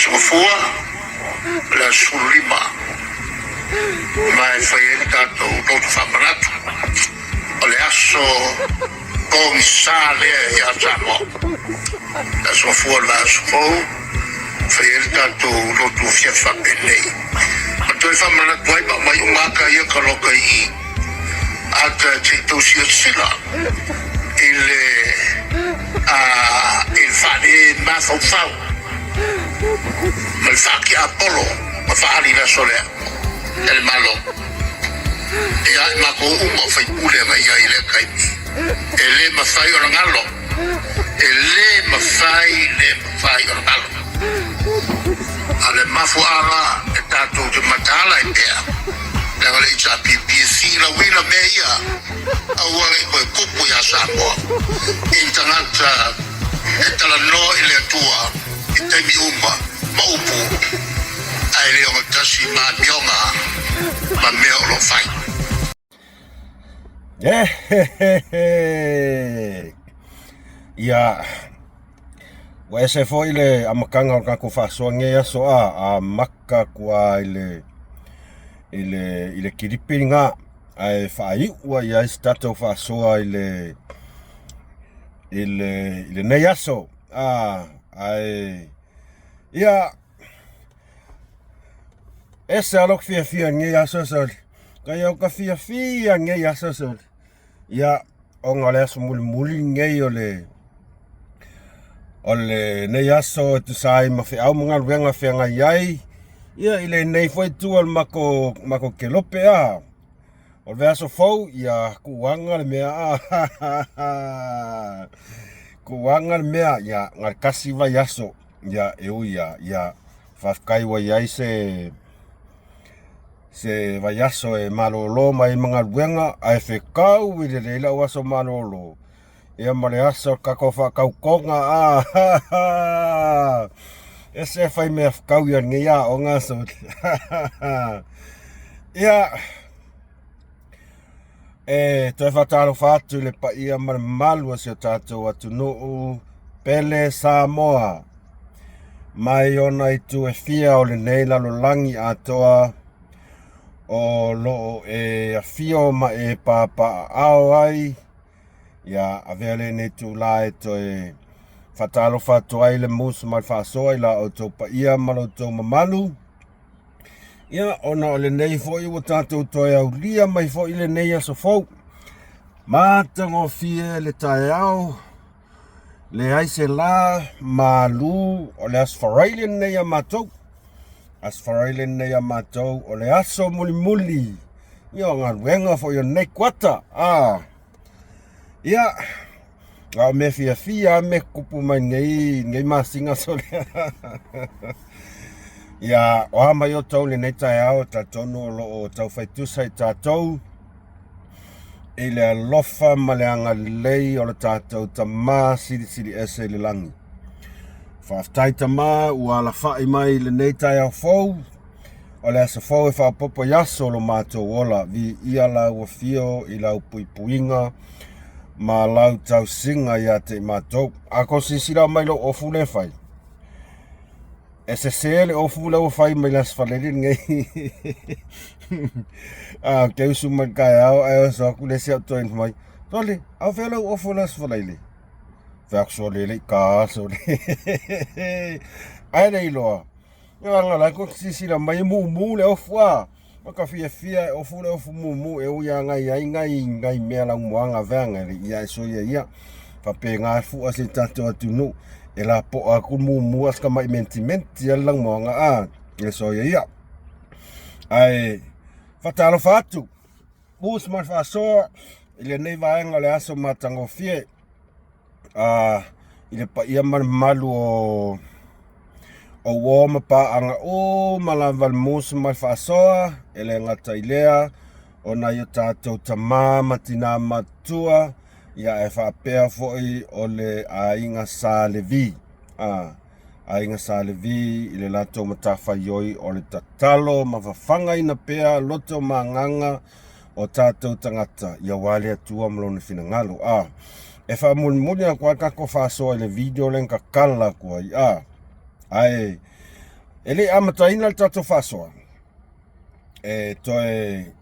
Aso Gafua, o le aso 15, ma e fai ai le tatou lotu faamanatu, o le aso pogisa lea ia Samoa. Le Aso Gafua o le vaiaso fou, fai ai le tatou lotu afiafi faapenei. Ma toe faamanatu ai ma aumai uma ata ia taloka i i. Ata se i tau silasila i le a i le faale mafaufau ma le faatiapolo ma faaali i le aso lea e le Malo. Ia i matou uma o faipule na i ai i lea taimi, e le mafai ona galo, e le mafai, le mafai ona galo. A o le mafuaaga e tatou te mataala ai pea, leaga le HRPP e filauina mea ia, aua ne i toe tupu ia Samoa i ni tagata e talanoa i le Atua i taimi uma ma upu ae le ogatasi ma amioga ma mea o lo o fai. Ia, ua ese foi le amataga o le tatou faasoa nei aso a, amata atu lava i le i le i le kilipi lena ae faaiu ai i ai se tatou faasoa i le i le i lenei aso. A, ae ia ese lava lou fiafia i lenei aso sole. Kai au ka fiafia i lenei aso sole. Ia, ona o le aso mulimuli lenei o le o lenei aso e tusa ai ma feau ma galuega e feagai ai ia i lenei foi itu o le matou matou kelope a. O le vaiaso fou, ia kuaga le mea a. Kuaga le mea, ia na o le tasi vaiaso, ia e ui lava, ia faafetai ua i ai se se vaiaso e malolo mai ai ma galuega, ae fetau lelei lau aso malolo ia ma le aso o le tatou faatautoga a. Ese e fai mea fetau ia lenei aoga aso. Ia e toe faatalofa atu i le paia ma le mamalu o si o tatou atunuu pele Samoa mai ona itu e fia o lenei lalolagi atoa o lo o e afio ma e papaaao ai. Ia avea lenei itula e toe faatalofa atu ai le musu ma le faasoa i la outou paia ma lo outou mamalu. Ia, ona o lenei foi ua tatou toe aulia mai foi lenei aso fou. Matagofie le taeao, leai se la malu, o le Aso Faraile lenei a matou. Aso Faraile lenei a matou, o le aso mulimuli. Ia, o galuega foi o lenei kuata. Ah, ia, a o mea fiafia lava mea tutupu mai nei, nei masina sole. Ia, o a mai outou i lenei taeao, e talitonu o lo o taufai tusa i tatou i le alofa ma le agalelei o le tatou Tama Silisili Ese i le lagi. Faafetai Tama ua alafai mai i lenei taeao fou. O le aso fou e faaopoopo i aso o lo matou ola, viia lau afio i lau puipuiga ma lau tausiga ia te i matou. A kou silasila mai i lou ofu lea e fai, e sese le ofu lea ua fai mai le Aso Faraile lenei. A, ou te usu mai i le taeao ae oso atu le isi au toeaina fai mai, Sole, a o fea lau ofu o le Aso Faraile? Fai atu, Sole, e le i ta, sole. Ae le iloa. Leaga la e silasila mai e mumu le ofu a. O ka fiafia e ofu le ofu mumu e ui lava nai ai nai nai mea laumuaga vaega le ia e soia ia. Faapena e fua si o tatou atunuu e lapoa atu le mumu a o se tamai mentimenti lava le laumuaga a e soia ia. Ae faatalofa atu, Bruce ma le faasoa i lenei vaega o le aso matagofie. i le paia ma le mamalu o uo ma paaga uma lava le musu ma le faasoa, e le gata i lea o nai o tatou tama ma tina matutua, ia ae faapea foi o le aiga Sa Levi. Aiga Sa Levi i le latou matafaioi o le tatalo ma fafagaina pea loto ma agaga o tatou tagata ia aua le Atua ma lona finagalo. A e faamulimuli atu ai tatou faasoa i le video lea na tatala atu ai. A ae E le i amataina le tatou faasoa, e toe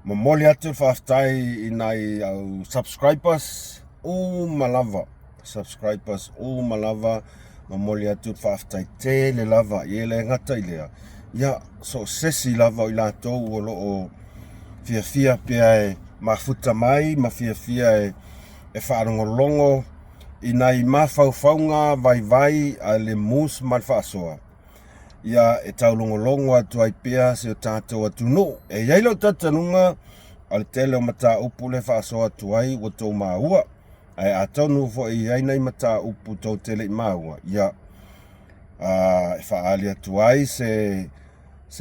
momoli atu le faafetai i nai au subscribers uma lava, subscribers uma lava, momoli atu le faafetai tele lava. E le gata i lea, ia so o se isi lava o i latou o lo o fiafia pea e mafuta mai ma fiafia e faalogologo i nai mafaufauga vaivai a le mus ma le faasoa, ia e taulogologo atu ai pea si o tatou atunuu. E i ai lou talitonuga o le tele o mataupu lea e faasoa atu ai ua tou maua, ae atonu foi e i ai nai mataupu tou te le i maua, ia e faaali atu ai se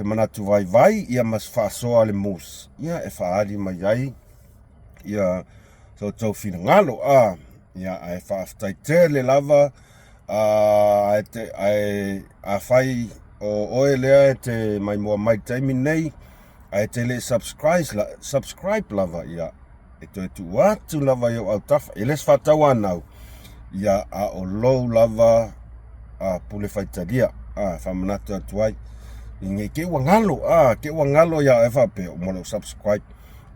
manatu vaivai ia ma se faasoa a le mus, ia e faaali mai ai ia so outou finagalo. Ia, ae faafetai tele lava. Ae afai o oe lea e te maimoa mai i le taimi lenei ae te le i subscribe lava, ia e toe tuu atu lava i ou autafa. E le se faatauanau, ia a o lou lava pule faitalia, faamanatu atu ai ne i te i ua galo, te i ua galo ia oe faapea uma lou subscribe,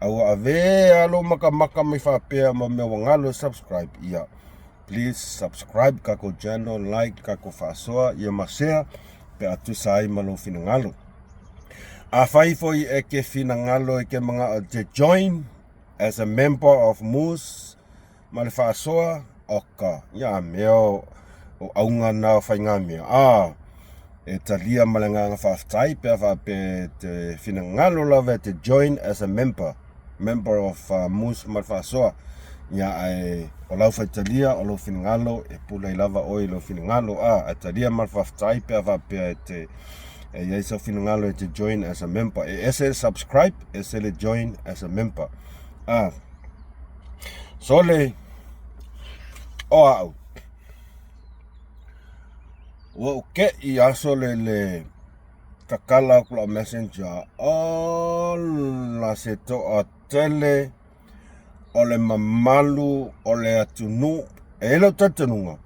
a ua avea lou makamaka mai faapea ma mea ua galo e subscribe. Ia please subscribe tatou channel, like tatou faasoa, ia ma share pe a tusa ai ma lou finagalo. Afai foi e ke finagalo e ke manao e te join as a member of Moose ma le faasoa, oka, ia mea o auga na o faigamea, e talia ma le agaga faafetai pe a faapea e te finagalo lava e te join as a member, member of Moose ma le faasoa. Ia, ae o lau faitalia, o lou finagalo, e pule ai lava oe i lou finagalo, ae talia ma le faafetai pe a faapea e te e i ai sau finagalo e te join as a member. E ese le subscribe, ese le join as a member. Sole, o au, ua ou keʻi aso le le tatala aku lau messenger, ola se toatele o le mamalu o le atunuu. E i ai lou talitonuga,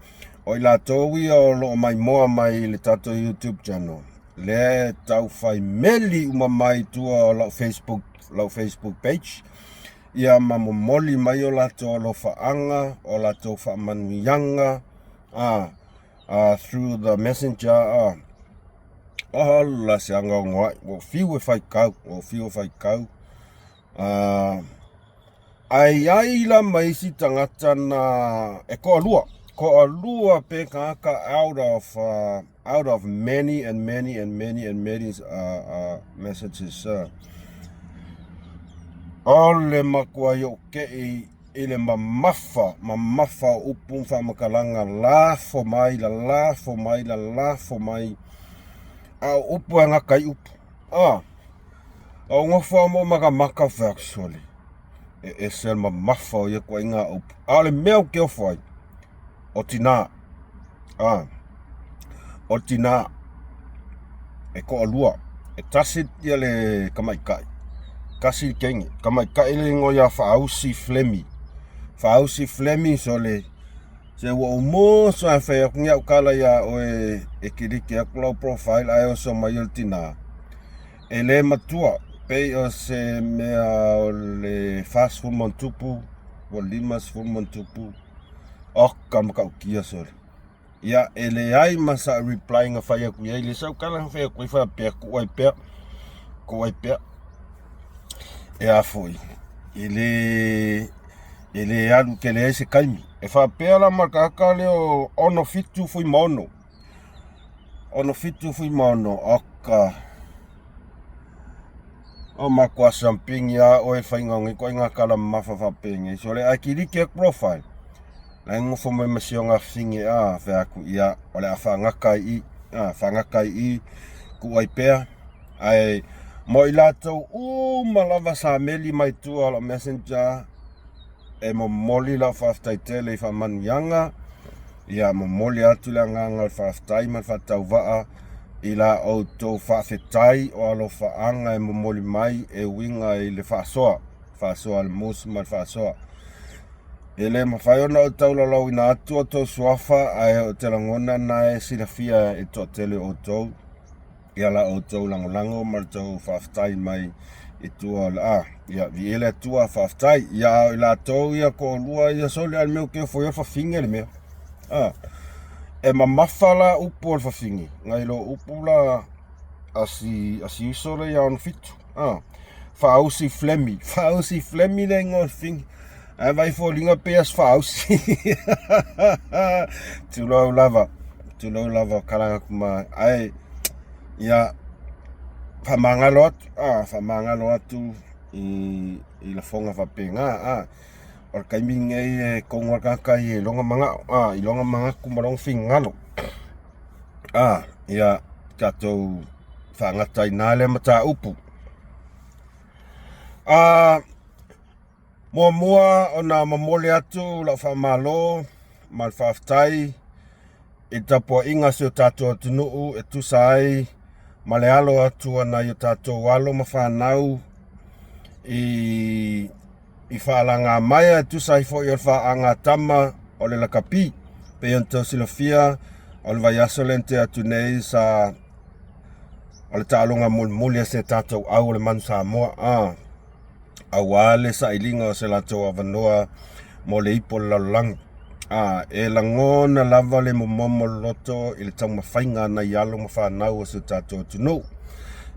o i latou ia o lo o maimoa mai i le tatou YouTube channel, lea e tau fai meli uma mai tua o lau Facebook, lau Facebook page, ia ma momoli mai o latou alofaaga, o latou faamanuiaga, through the messenger, ola se agaogoai, ua fiu e faitau, ua fiu e faitau. Ae i ai la ma isi tagata na e toalua, toalua pe tagata out of many and many and many and many messages. O le matua i ou keʻi i le mamafa, mamafa o upu ma faamatalaga, lafo mai, lalafo mai, lalafo mai, a o upu e gata ai upu. A o nofo lava ma ou makamaka fai atu, sole, e ese le mamafa o ia ituaiga upu. A o le mea ou te ofo ai, o tina, o tina e toalua, e tasi ia le tamaitai, tasi le teine. Tamaitai le igoa ia Faausi Flemmy. Faausi Flemmy, sole, se ua ou moso lava e fai atu ni au tala iā oe e kiliki atu lau profile ae oso mai o le tina. E le matua, pei o se mea o le 40+, ua 50+, oka matautia sole. Ia, e leai ma sau reply na fai atu i ai, le sau tala na fai atu ai faapea, tuu ai pea, tuu ai pea. E a foi, e le, e le alu tele ai se taimi. E faapea la ma le tagata lea o 67 Fuimaono, 67 Fuimaono, oka, o matua sampingi lava oe faiga o nei ituaiga tala mamafa faapenei. Sole, ae kiliki atu profile, la e nofo mai ma si ona afafine, fai atu, ia, o le a faagata ai i i, faagata ai i i, tuu ai pea. Ae mo i latou uma lava sa meli mai tua o lau messenger, e momoli lau faafetai tele i faamanuiaga, ia momoli atu le agaga o le faafetai ma le faatauvaa i la outou faafetai o alofaaga e momoli mai e uiga i le faasoa, faasoa a le mus ma le faasoa. E le mafai ona ou taulalauina atu outou suafa, ae ou te lagona na e silafia e toatele o outou ia la outou lagolago ma le tou faafetai mai i tua o le a. Ia, viia le Atua, faafetai. Ia, a o i latou ia toalua ia, sole a le mea ou te ofo ai o le fafine le mea. A, e mamafa la upu o le fafine, nai lo upu la a si, a si uso lea ia ona fitu. A, Faausi Flemi, Faausi Flemi le igoa o le fafine. Ae vai foliga pei as faausi. Tulou lava, tulou lava kalaga kuma. Ae, ia, faamagalo atu, ah, faamagalo atu i, i lafoga faapena, ah. O le taimi lenei e tonu lava le tagata i lona manao, ah, i lona manatu ma lona finagalo. Ah, ia, tatou faagata ai i ina lea mataupu. Ah, Muamua ona momoli atu lau faamalo ma le faafetai i le tapuaiga a si o tatou atunuu e tusa ai ma le alo atu a nai o tatou alo ma fanau i i faalagamaea e tusa ai foi o le faagatama o le lakapi. Pei ona outou silafia, o le vaiaso lea na tea atu nei sa o le taaloga mulimuli a si a tatou au o le Manu Samoa. Ah. aua le sailiga o se latou avanoa mo le ipu o le lalolagi. A, e lagona lava le momomo o le loto i le taumafaiga a nai alo ma fanau o si o tatou atunuu.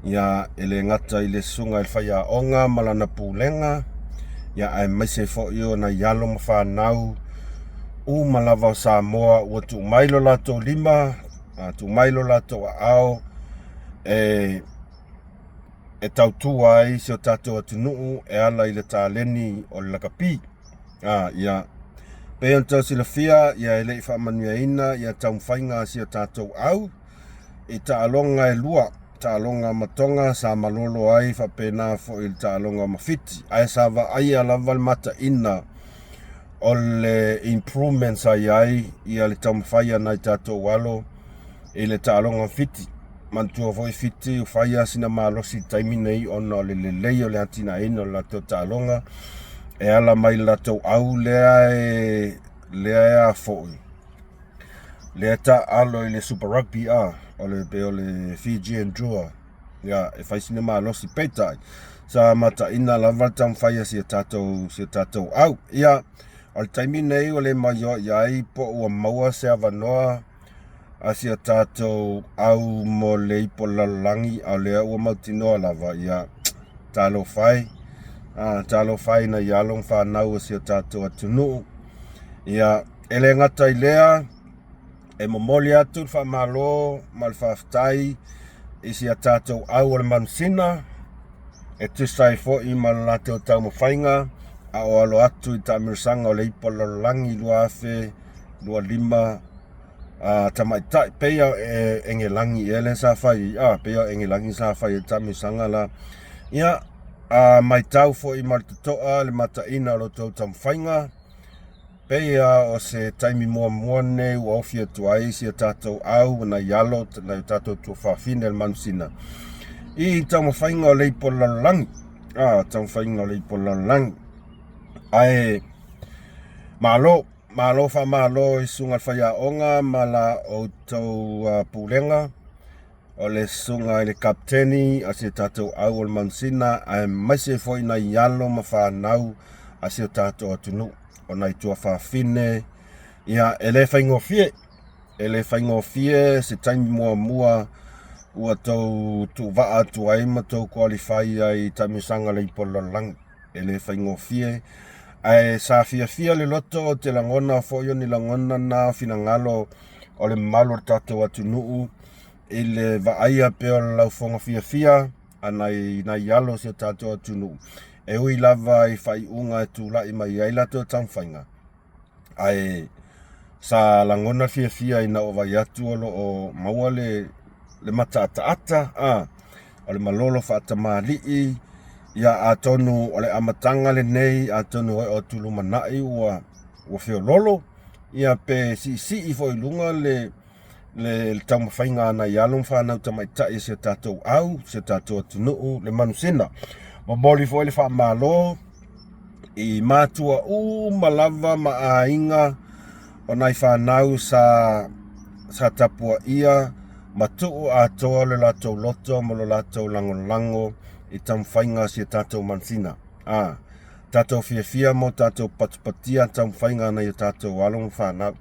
Ia, e le gata i le susuga i le faiaoga ma lana pulega, ia aemaise foi o nai alo ma fanau uma lava o Samoa ua tuu mai lo latou lima, tuu mai lo latou aao e e tautua ai si o tatou atunuu e ala i le taleni o le lakapi. A, ia, pei ona outou silafia, ia e le i faamanuiaina ia taumafaiga a si o tatou au i taaloga e lua, taaloga ma Toga sa malolo ai faapena foi i le taaloga ma Fiti, ae sa vaaia lava le mataina o le improvement sa i ai ia le taumafai a nai tatou alo i le taaloga ma Fiti. Manatua foi Fiti ua fai lava sina malosi i le taimi nei ona o le lelei o le atinaeina o le latou taaloga e ala mai i le latou au lea e lea e a foi lea e taaalo i le Super Rugby a o le pei o le Fijian Drua ia e fai sina malosi peitai sa mataina lava le taumafai a si a tatou si a tatou au ia o le taimi nei ua le maioa i ai po ua maua se avanoa a si a tatou au mo le ipu o le lalolagi, a o lea ua mautinoa lava, ia, talofa e, a, talofa e nai alo ma fanau o si o tatou atunuu. Ia, e le gata i lea, e momoli atu le faamalo ma le faafetai i si a tatou au o le Manusina, e tusa ai foi ma le latou taumafaiga a o alo atu i taamilosaga o le ipu o le lalolagi 2025 a tamaitai pei a e Engelagi ea lea sa fai a pei a Engelagi sa fai ai le taamilosaga la. Ia, a matau foi ma le totoa le mataina o lo outou taumafaiga, pei a o se taimi muamua lenei ua ofi atu ai si a tatou au nai alo nai o tatou tuafafine o le Manusina i taumafaiga o le ipu o le lalolagi, a taumafaiga o le ipu o le lalolagi. Ae malo Malo faamalo i susuga i le faiaoga ma la outou pulega, o le susuga i le Kapeteni a si o tatou au o le Manusina, aemaise foi nai alo ma fanau a si o tatou atunuu, o nai tuafafine. Ia, e le faigofie, e le faigofie se taimi muamua ua tou tuuvaa atu ai ma tou qualify ai i taamilosaga a le Ipu o le Lalolagi. E le faigofie, ae sa fiafia le loto, ou te lagona foi o ni lagona na o finagalo o le mamalu o le tatou atunuu i le vaaia pea o le laufoga fiafia a nai, nai alo o si o tatou atunuu, e ui lava i faaiuga e tulai mai ai latou taumafaiga. Ae sa lagona fiafia ina ua vaai atu o lo o maua le, le mataataata a, o le malolo faatamalii, ia atonu o le amataga lenei, atonu e oo atu lumanai ua, ua feololo, ia pe siisii foi i luga le, le taumafaiga a nai alo ma fanau tamaitai a si o tatou au, si o tatou atunuu, le manusina. Momoli foi le faamalo. I matua uma lava ma aiga o nai fanau sa sa tapuaia ma tuu atoa lo latou loto ma lo latou lagolago i taumafaiga a si a tatou mansina. A tatou fiafia ma o tatou patupatia taumafaiga a nai o tatou alo ma fanau.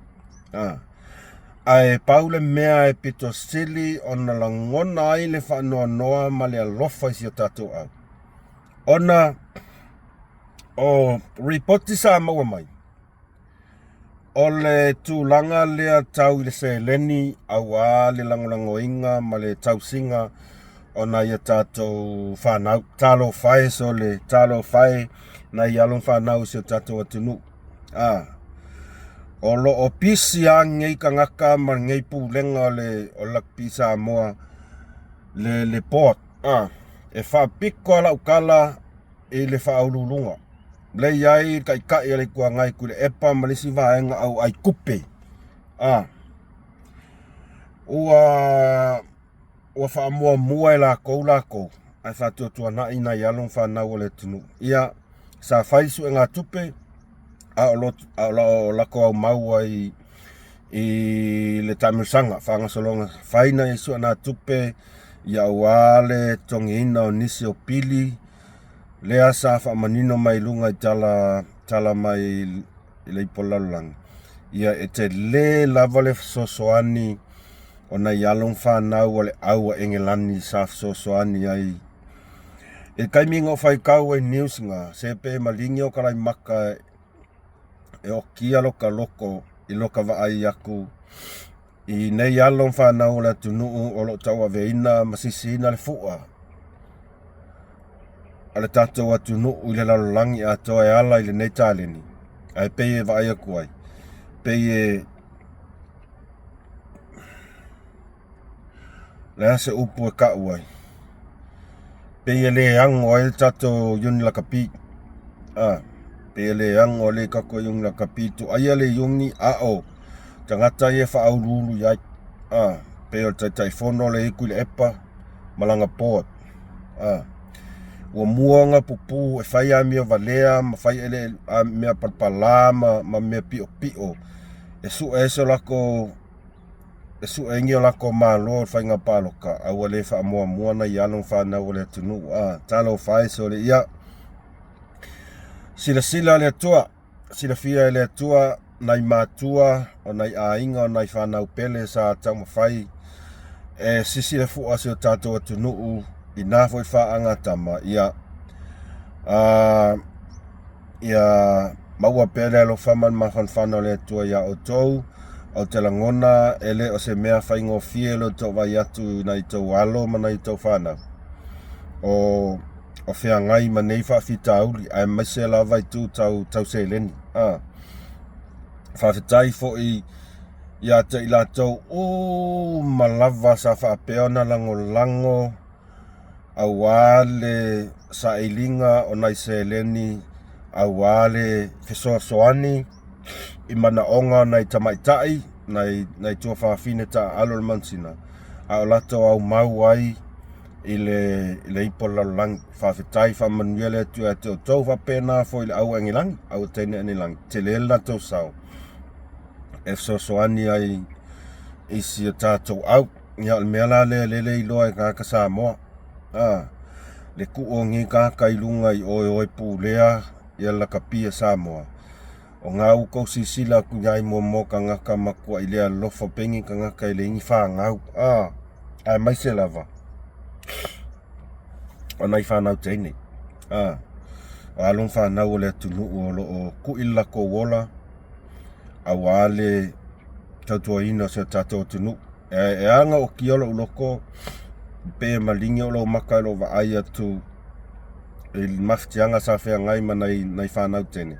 A ae pau le mea e pito sili ona lagona ai le faanoanoa ma le alofa i si o tatou au, ona o ripoti sa maua mai, o le tulaga lea tau i le seleni auā le lagolagoina ma le tausiga o nai a tatou fanau. Talofa e sole, talofa e nai alo ma fanau o si o tatou atunuu. A, o lo o pisi lava lenei tagata ma lenei pulega o le o le Lakapi Samoa le le board. A, e faapito lava lau tala i le faauluuluga lea e i ai le Taitai o le Itu Agai Tuilaepa ma le isi vaega auai tupe. A, ua ua faamuamua e latou latou ae faatuatuanai nai alo ma fanau o le atunuu. Ia, sa fai suegatupe a o lo o latou aumau ai i le taamilosaga faagasologa fai nai suegatupe ia aua le totogiina o nisi o pili lea sa faamanino mai luga i tala tala mai i le ipu o le lalolagi. Ia e tele lava le fesoasoani o nai alo ma fanau a le au a Engelani sa fesoasoani ai i le taimi na ou faitau ai i news na, se pe maligi o Kalaimaka e okia loka loko i loka vaai atu i nei alo ma fanau o le atunuu o lo o tauaveina ma sisiina le fua a le tatou atunuu i le lalolagi atoa e ala i lenei taleni. Ae pei e vaai atu ai, pei e le a se upu e ka'u ai, pei e le ago ai le tatou iuni lakapi, a, pei e le ago ai le tatou iuni lakapi, tuaia le iuni a o tagata ia e faauluulu i ai, a, pei o le Taitaifono o le Tuilaepa ma lana board, a. Ua mua ona pupū e fai amio valea ma fai mea palapala ma mea piʻopiʻo e sue ai so latou e sue ai ni o latou malo i le faiga palota, a ua le faamuamua nai alo ma fanau a le atunuu. A, talofa e sole ia. Silasila le Atua, silafia e le Atua nai matua o nai aiga o nai fanau pele sa taumafai e sisi le fua o si o tatou atunuu i na foi faagatama, ia, a, ia maua pea le alofa ma le mafanafana o le Atua iā outou. Ou te lagona e le o se mea faigofie lo outou vaai atu i nai outou alo ma nai outou fanau o o feagai ma nei faafitauli, aemaise lava i itu tau tau seleni. A, faafetai foi ia te i latou uma lava sa faapea ona lagolago aua le sailiga o nai seleni aua le fesoasoani i manaoga o nai tamaitai, nai, nai tuafafine taaalo o le manusina, a o latou aumau ai i le, i le ipu o le lalolagi. Faafetai, faamanuia le Atua ia te outou, faapena foi i le au angelagi, au teine angelagi, tele le latou sao e fesoasoani ai i si o tatou au. Ia, o le mea la lea lele iloa e tagata Samoa, a, le tuu o nei tagata i luga i o e o e pulea ia le lakapi a Samoa. O ngā ua tou silasila atu i ai muamua tagata matuai le alofa pei ni tagata e leai ni fanau, a, aemaise lava o nai fanau teine, a, o alo ma fanau o le atunuu o lo o kui le latou ola aua le tautuaina o si o tatou atunuu. E, e aga o kia lou loko, pei e maligi o lou maka i lou vaai atu i le mafatiaga sa feagai ma nai, nai fanau teine.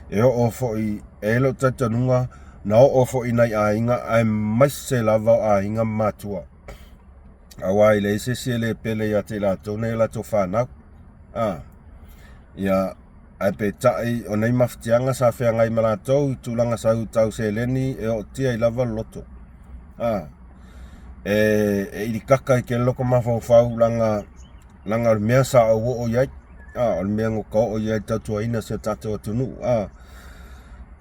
E oo foi, e i ai lou talitonuga, na oo foi i nai aiga, aemaise lava o aiga ma matua. Aua e leai se isi e le pele ia te i latou nai a latou fanau. A, ia, ae peitai o nei mafatiaga sa feagai ma latou i tulaga sau tau seleni e ootia ai lava le loto. A, e, e ilikaka i ke loko mafaufau laga, laga o le mea sa ou oo i ai. A, o le mea na oo i ai le tautuaina o si o tatou atunuu. A,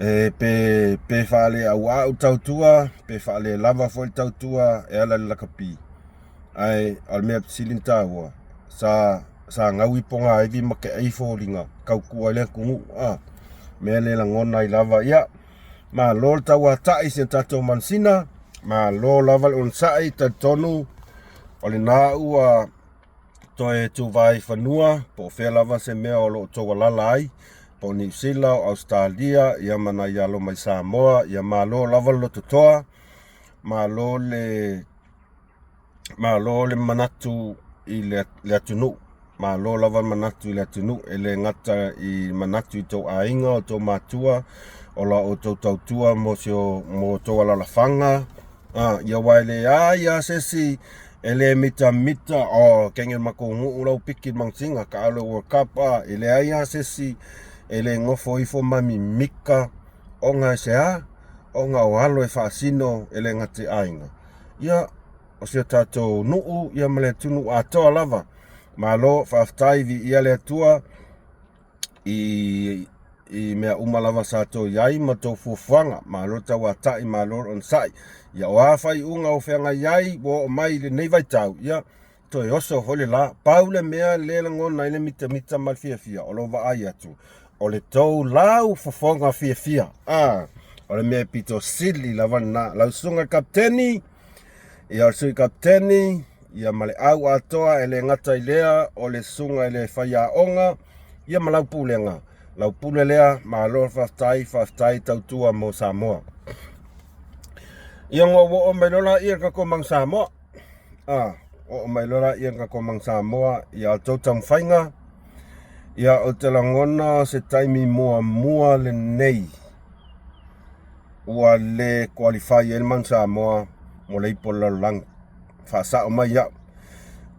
e pe, pe faaleauau tautua, pe faalelava foi le tautua e ala i le lakapi. Ae o le mea sili ona taua, sa, sa gaui pogaivi ma keei foliga tautua i le atunuu. A, mea lea e lagona ai lava, ia, malo le tauatai i si o tatou manusina, malo lava le onosai, talitonu o lena ua toe tuvae i fanua, po o fea lava se mea o lo o outou alaala ai, po o Niu Sila, o Ausetalia, ia ma nai alo mai Samoa, ia malo lava le lototoa, malo le malo le manatu i le atunuu, malo lava le manatu i le atunuu, e le gata i manatu i tou aiga, o tou matua, o la outou tautua mo si o mo outou alaalafaga, a, ia aua e leai lava se isi e le mitamita, o kenge matou nuu lau piki manusina taalo World Cup, a, e leai lava se isi e le nofo ifo ma mimika ona e se a? Ona o alo e faasino e le gata i aiga. Ia, o si o tatou nuu ia ma le atunuu atoa lava. Malo, faafetai, viia le Atua i i mea uma lava sa tou i ai ma tou fuafuaga. Malo le tauatai, malo le onosai. Ia, o a faaiuga o feagai ai ua oo mai i lenei vaitau, ia, toe oso foi le la. Pau le mea lea e lagona ai le mitamita ma le fiafia, o lou vaai atu, o le tou lau fofoga fiafia. Ah, o le mea e pito sili lava lena. Lau susuga i le kapiteni, ia o le sui kapiteni, ia ma le au atoa e le gata i lea, o le susuga i le faiaoga, ia ma lau pulega. Lau pule lea, malo faafetai, faafetai tautua mo Samoa. Ia ona ou oo mai loa lea i le tatou Manu Samoa. A, oo mai loa lea i le tatou Manu Samoa ia outou taumafaiga. Ia ou te lagona se taimi muamua lenei ua le qualify ai le Manu Samoa mo le ipu o le lalolagi. Faasao mai au.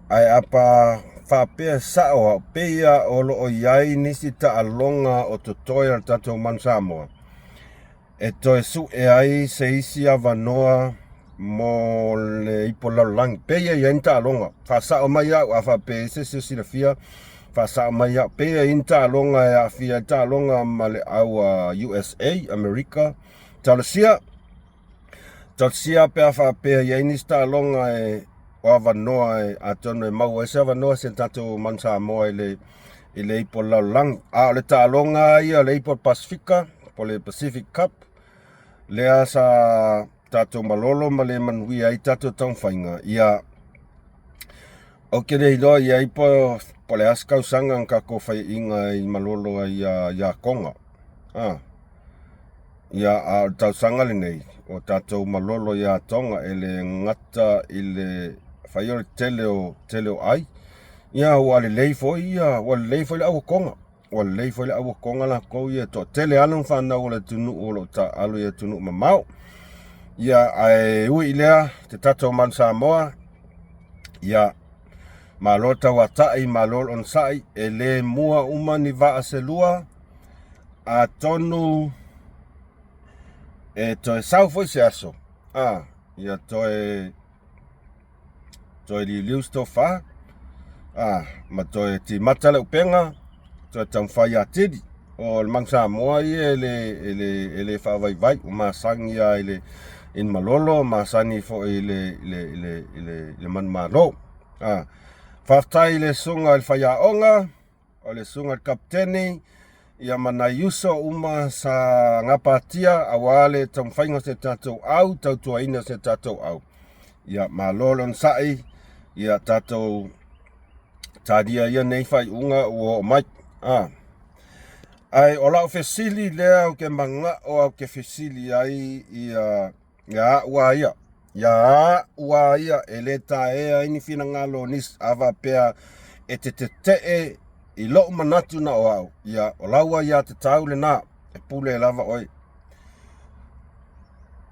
Ae a pa faapea sao au, pei lava o lo o i ai nisi taaloga o totoe a le tatou Manu Samoa e toe sue ai se isi avanoa mo le ipu lalolagi. Pei e i ai ni taaloga, faasao mai au, a faapea e i ai se isi o silafia, faasao mai au. Pei e i ai ni taaloga e aafia ai taaloga ma le au a USA, Amerika. Talosia, talosia pe a faapea e i ai nisi taaloga e o avanoa e atonu e maua ai se avanoa si a tatou Manu Samoa i le i le ipu o le lalolagi. A o le taaloga lava ia o le ipu o le Pasefika, po o le Pacific Cup, lea sa tatou malolo ma le manuia ai tatou taumafaiga, ia, ou te le iloa i ai po o le a se tausaga na tatou faiaina ai malolo ai ia Toga. A, ia, a o le tausaga lenei, ua tatou malolo ia Toga e le gata i le fai o le tele o, tele o ai. Ia, ua lelei foi ia, ua lelei foi le auotoga. Ua lelei foi le auotoga latou ia, toatele alo ma fanau o le atunuu o lo o taaalo i atunuu mamao. Ia, ae ui i lea, te tatou Manu Samoa, ia, malo le tauatai, malo le onosai, e le mua uma ni vaa se lua, atonu e toe sau foi se aso, a, ia toe toe liuliu se tofa, a, ma toe timata le upega, toe taumafai atili. O le Manu Samoa ia e le, e le, e le faavaivai, ua masani lava i le, i le malolo, masani foi i le, i le, i le, i le, i le manumalo. A, faafetai i le susuga i le faiaoga, o le susuga i le kapiteni, ia ma nai uso uma sa gapatia aua le taumafaiga o se tatou au, tautuaina o se tatou au. Ia malo le onosai, ia tatou talia ia nei faaiuga ua oo mai. A. Ae o lau fesili lea ou te manao au te fesili ai ia ia au a ia. Ia au a ia e le taea ai ni finagalo o nisi a faapea e te tetee i lou manatu na o au, ia o lau aiatatau lena e pule lava oe.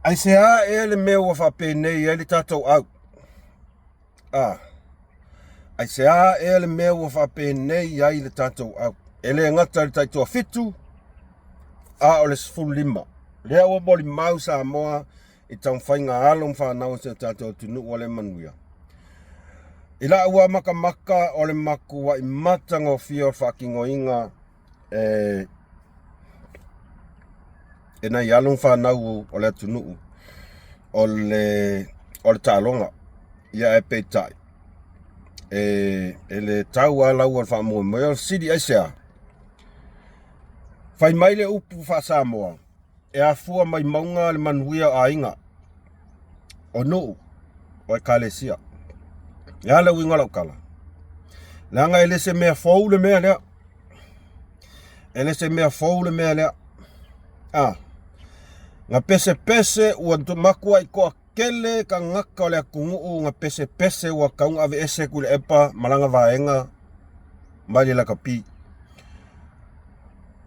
Aisea ea le mea ua faapenei ai le tatou au? A, aisea ea le mea ua faapenei ai le tatou au? E le gata i le taitoafitu, a o le 15. Lea ua molimau Samoa i taumafaiga a alo ma fanau o si o tatou atunuu ua le manuia. I la'u a makamaka o le matua'i matagofie o le faatinoina e e nai alo ma fanau o le atunuu o le o le taaloga. Ia ae peitai e e le tau lava lau o le faamoemoe. O le fesili aisea? Fai mai le upu faa-Samoa, e afua mai mauga le manuia o aiga, o nuu, o ekalesia. E a le uiga o lau tala? Leaga e le se mea fou le mea lea. E le se mea fou le mea lea. A, na pesepese ua matuai toatele tagata o le atunuu na pesepese ua tatau ona aveese Tuilaepa ma lana vaega mai le lakapi.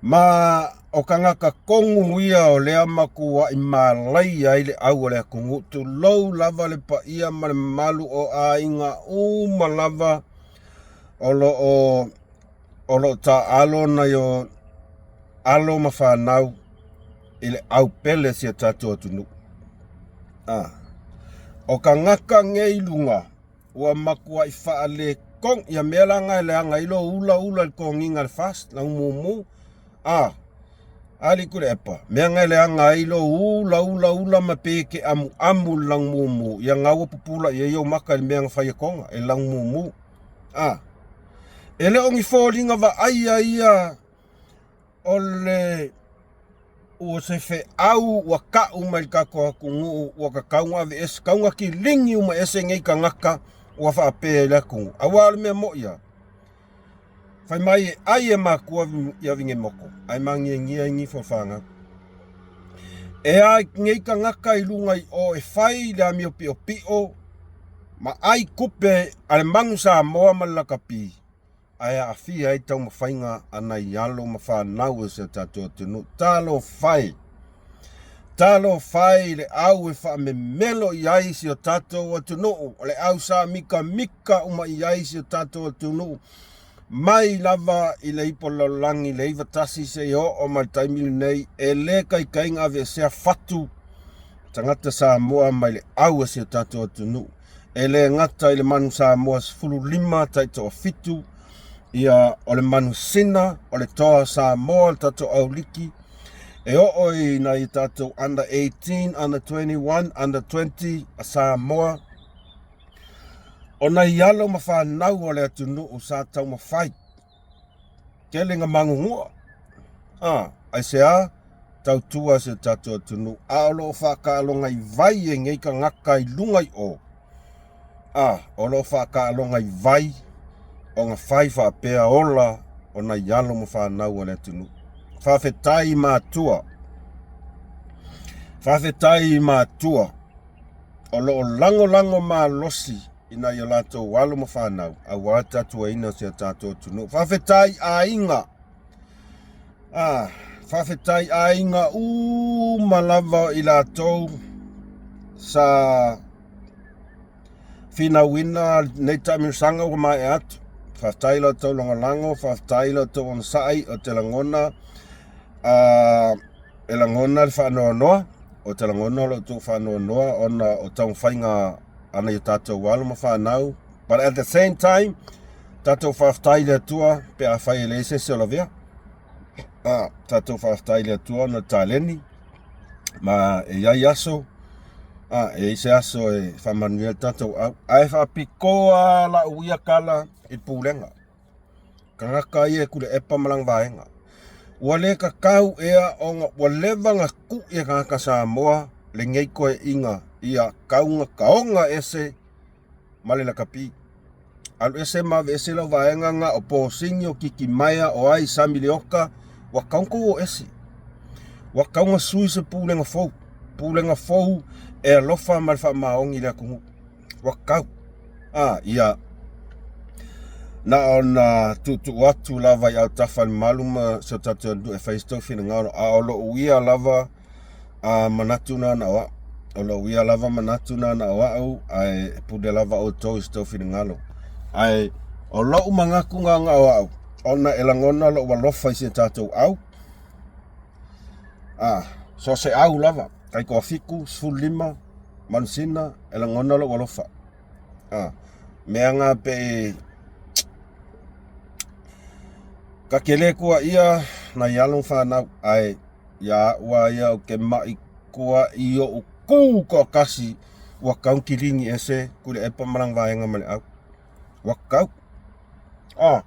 Ma o tagata tonu ia o lea matuai malaia ai le au o le atunuu, tulou lava le paia ma le mamalu o aiga uma lava o lo o o lo o taaalo nai o alo ma fanau i le au pele si o tatou atunuu. A, o tagata nei i luga ua matuai faaletonu ia mea la na e leaga ai lou ulaula i le toniga i le FAST lau mumu a alii Tuilaepa mea na e leaga ai lou ulaula ula ma pei e te amuamu i le laumumu ia na ua pupula i ai ou maka i le mea na fai e Toga e laumumu a e le o ni foliga vaaia ia o le ua se feau ua ka'u mai le tatou atunuu ua tatau ona aveese, tatau ona kiligi uma ese nei tagata ua faapea i le atunuu. Aua o le mea mo'i lava, fai mai e ai e matua ia Vigemoto ae magiagia ai nifo o fanau. E a nei tagata i luga i o e fai le amio piopio ma ai tupe a le manu Samoa ma le lakapi, ae aafia ai taumafaiga a nai alo ma fanau o si o tatou atunuu. Talofa e! Talofa e i le au e faamemelo i ai si o tatou atunuu, o le au sa mikamika uma i ai si o tatou atunuu, mai lava i le ipu o le lalolagi i le 91 seia oo mai le taimi lenei, e le taitai ona aveesea fatu tagata Samoa mai le au a si o tatou atunuu. E le gata i le manu Samoa 15 taitoafitu, ia o le manu sina, o le toa Samoa, le tatou auliki, e oo i nai tatou under 18, under 21, under 20 a Samoa, o nai alo ma fanau o le atunuu sa taumafai Tele na magugua. A, aisea? Tautua si o tatou atunuu, a o lo o faataaloga i vai e nei tagata i luga i o. A, o lo o faataaloga i vai ona fai faapea ola o nai alo ma fanau a le atunuu. Faafetai i matua. Faafetai i matua o lo o lagolago malosi i nai o latou alo ma fanau aua le tatuaina o si o tatou atunuu. Faafetai aiga. Ah, faafetai aiga uma lava i latou sa finauina nei taamilosaga ua maea atu. Faafetai i la outou lagolago, faafetai i la outou onosai, ou te lagona e lagona le faanoanoa, ou te lagona lo outou faanoanoa ona o taumafaiga a nai o tatou alo ma fanau. But at the same time, tatou faafetai i le Atua pe afai e leai se isi o lavea. Ah, tatou faafetai i le Atua ona o le taleni ma e i ai aso, ah, e i ai se aso e faamanuia le tatou au. Ae faapitoa la'u ia tala i le pulega. Tagata ia e Tuilaepa ma lana vaega. Ua le tatau ea ona ua leva ona tui e tagata Samoa lenei toeaiga ia tau ona taoga ese ma le lakapi. Alu ese ma aveese lau vaega na o Posini, o Tiitimaea, o ai, Sami Leota, ua tau ona tou o ese. Ua tau ona sui se pulega fou, pulega fou e alofa ma le faamaoni i le atunuu. Ua tau. A, ia, na ona tuutuu atu lava i autafa i le malu ma si o tatou atunuu e fai se tou finagalo, a o lou ia lava a manatu na na o au. O lou ia lava manatu na na o au, ae pule lava outou i se tou finagalo. Ae o lou manatu na na o au, ona e lagona lou alofa i si o tatou au, a, so o se au lava, taitoafitu, 15, manusina, e lagona lou alofa. A. Mea nga pe ka kele kua ia na ialo whanau ai ia ua ia o ke mai kua i o ku ko kasi ua kau kilingi ese kule epa malang vaenga male au ua kau ah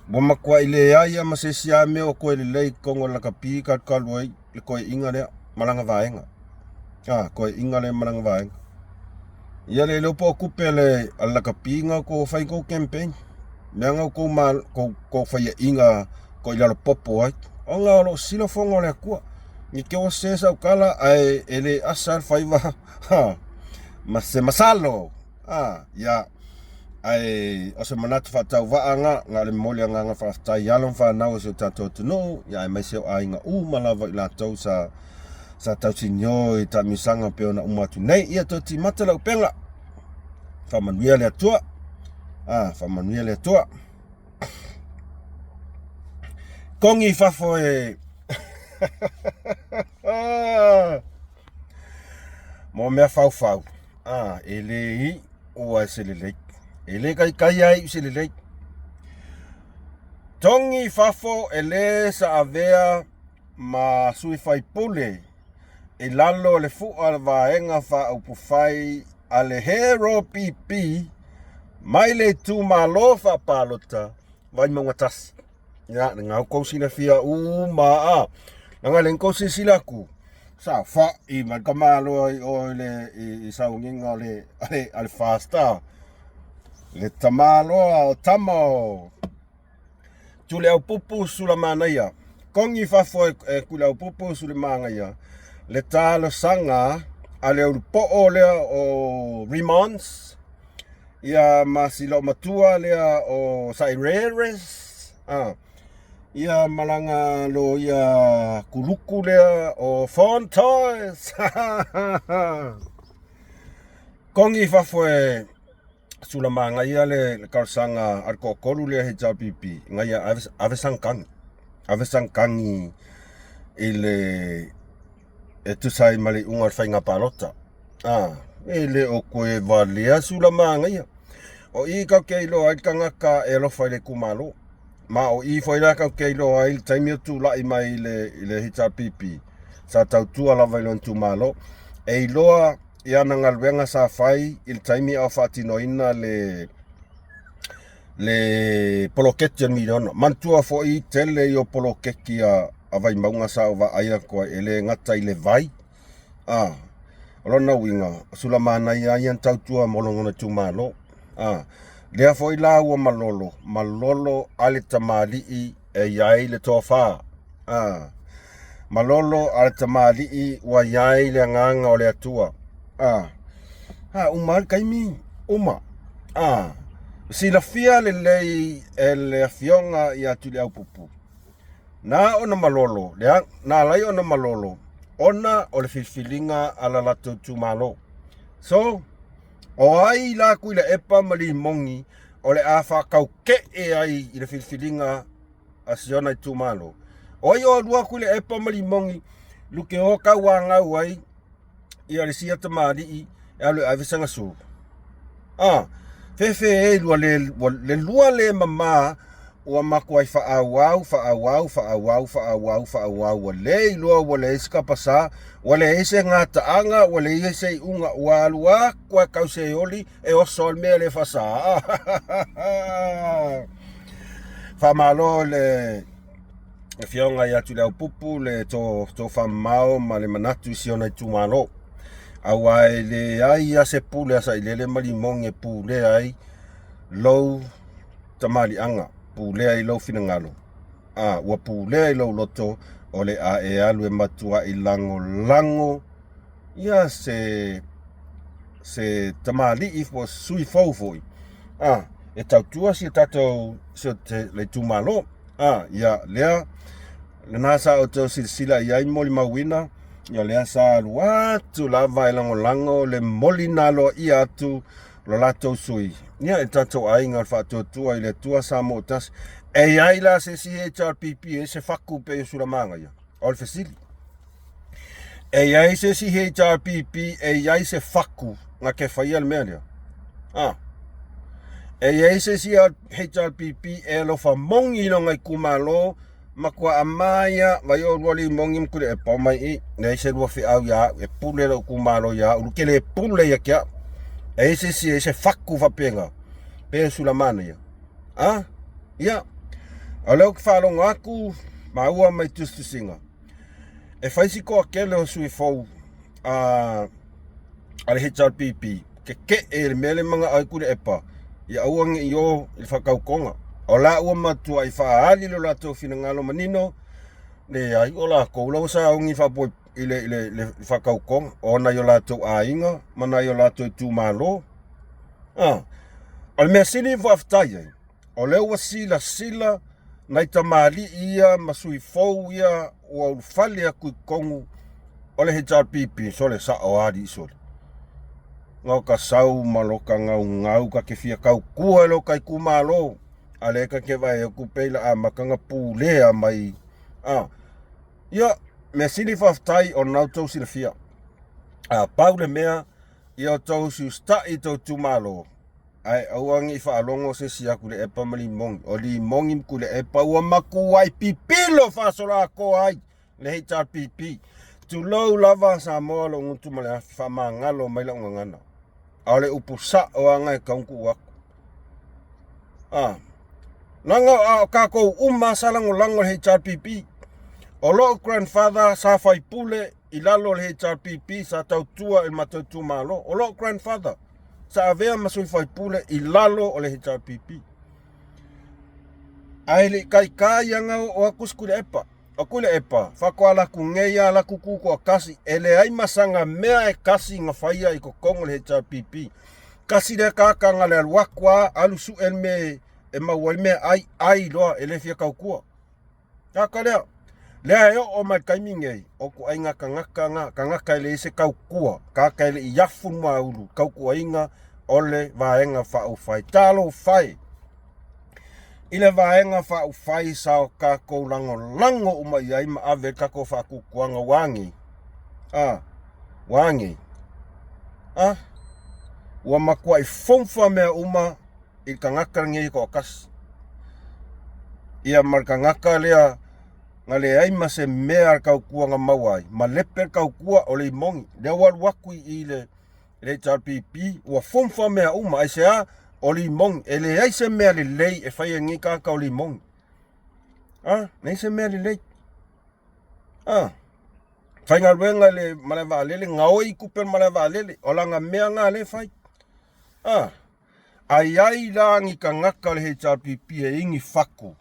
ua makuaʻi leai a ma se isi lava mea o koe lelei i totonu o le lakapi kalukalu ai le koeʻiga lea ma lana vaega. A, koeʻiga lea ma lana vaega. Ia le iloa po o tupe a le lakapi na outou fai tou campaign. Mea na outou ma kou kou faiaʻiga ko i lalo popo ai. Ona o loo sila fono o le Atua. Ni te ua se sau tala ae e le asa le faiva ha ma se masalo. A, ia, ae o se manatu faatauvaa na, na o le momoli agaga faafetai i alo ma fanau o si o tatou atunuu, ia aemaise o aiga uma lava i latou sa sa tausinio i taamilosaga pei ona uma atu nei. Ia toe timata le upega. Faamanuia le Atua. A, faamanuia le Atua. Kongi i fafo e Mo mea faufau. A, e le i ua se lelei. E le kaikai ai se lelei. Togi fafo e le sa avea ma sui faipule i lalo o le fua o le vaega faaupufai a le Hero PP mai le itumalo faapalota Vaimauga 1. Ia, na outou silafia uma a. Leaga le kou silasila atu, saofai mai le tamaloa i o i le i sauniga o le a le Fasta. Le tamaloa o tama o Tuliaupupu Sulamanaia. Kogi i fafo e Tuliaupupu Sulamanaia le talosaga a le ulupoo lea o Remons ia ma si loomatua lea o Saireres a ia ma lana loia kuluku lea o Fontoes. Kogi i fafo e Sulamanaia le talosaga a le toatolu lea HRPP ina ia ave sana tagi, ave sana tagi i le e tusa ai ma le iuga o le faiga palota. A, e le o toe valea Sulamanaia. O i tatou te iloa ai le tagata e alofa i le itumalo. Ma o i foi la tatou te iloa ai le taimi o tulai mai i le HRPP, sa tautua lava i lona itumalo. E iloa i ana galuega sa fai i le taimi a o faatinoina le le poloketi o le miliona. Manatua foi tele ia o poloketi a Vaimauga sa ou vaai atu ai, e le gata i le vai, a o lona uiga, o Sulamanaia ia na tautua mo lona itumalo. A lea foi la ua malolo, malolo a le tamalii e i ai le tofa. A malolo a le tamalii ua i ai le agaga o le Atua. A a uma le taimi, uma. A silafia lelei e le afioga ia Tuliaupupu Na ona malolo, lea, na alai ona malolo, ona o le filifiliga a la latou itumalo. So, o ai la Tuilaepa ma Limogi o le a faataukee ai i le filifiliga a si ona itumalo? O ai o alua Tuilaepa ma Limogi luke o tauanau ai ia le sia tamalii e alu e ave sana sulu? A, fefe e lua le, le lua le mamā ua matuai faaauau, faaauau, faaauau, faaauau, faaauau, ua le iloa ua leai se tapasā, ua leai se gataaga, ua leai se iuga, ua alu atu lava tau seoli e oso ai le mea le faasā. Faamalo i le Afioga ia Tuliaupupu le tofamamao ma le manatu i si ona itumalo. Aua e leai lava se pule a Sailele ma Limogi e pulea ai lou tamaliiaga, pulea i lou finagalo, a ua pulea i lou loto, o le a e alu e matuai lagolago ia se se tamalii po o se sui fou foi a e tautua si o tatou si o le itumalo. A ia lea lena sa outou silasila i ai molimauina ia lea sa alu atu lava e lagolago le moli na aloaia atu lo latou sui ia e tatou aiga o le Faatuatua i le Atua Samoa tasi. E i ai la se isi HRPP e se faku pei o Sulamanaia? O le fesili. E i ai se isi HRPP e i ai se faku na ke faia le mea lea? A. E i ai se isi HRPP e alofa moni i lona itumalo, matua amaia vai o lua limongi ma kuli e pau mai i leai se lua feau ia au e pule lou itumalo ia au ke le pule ia ke au. E i se isi e se fatu faapena pe Sulamana ia. A? Ia. O lea ou te faalogo atu maua mai tusitusiga. E fai si toatele o sui fou a a le HRPP keke'e i le mea lea mana'o ai Tuilaepa ia aua ne i o i le faatautoga. O la ua matuai faaali lo latou finagalo manino, leai o latou la ua sauni faapoe i le, i le, le faatautoga o nai o latou aiga ma nai o latou itumalo. Ah, o le mea sili faafetai ai, o lea ua silasila nai tamalii ia ma sui fou ia ua ulufale atu i totonu o le HRPP, sole sa'o lava alii sole. Na o ka sau ma lo ka gaugau ka te fia tautua i lo ka itumalo, a lea ka te vaai atu pei la amata na pulea mai. A, ia, mea sili faafetai o lena ua outou silafia. A pau le mea, ia outou usiusita'i i tou itumalo, ae aua ne i faalogo se isi atu i le epa ma limogi. O limogi ma tuilaepa ua matuai pipilo faasoloatoa ai le HRPP. Tulou lava Samoa lou gutu ma le afi, faamagalo mai lau gagana. A o le upu sa'o lava na e tatau ona tuu atu. A, leaga a o tatou uma sa lagolago i le HRPP. O lou grandfather sa faipule i lalo o le HRPP sa tautua i le matou itumalo. O lou grandfather sa avea ma sui faipule i lalo o le HRPP. Ae le i taitai ana oo atu si Tuilaepa. O Tuilaepa, faatoa laku nei a laku tu toatasi, e leai ma sana mea e tasi na faia i totonu o le HRPP. Tasi lea tagata na le alu atu a alu sue le mea e maua ai le mea ai, ai loa e le fia tautua. Tagata lea, lea e oo mai le taimi nei, o ituaiga tagata na, tagata e leai se tautua, tagata e le i afu le muaulu, tautuaina o le Vaega Faaupufai. Talofa e! I le Vaega Faaupufai sa o tatou lagolago uma i ai ma ave ai le tatou faatuatuaga ua a nei? A, ua a nei? A, ua matuai fofa mea uma i le tagata lenei e toatasi. Ia ma le tagata lea na leai ma se mea a le tautua na maua ai, malepe le tautua o le imogi. Lea ua alu atu i le HRPP ua fofa mea uma. Aisea? O le imogi. E leai se mea lelei e fai e lenei tagata o le imogi. A, leai se mea lelei. A, faigaluega i le malae vaalele, gaoi tupe o le malae vaalele. O lana mea lena lea e fai. A, A i ai la ni tagata o le HRPP e ini fatu,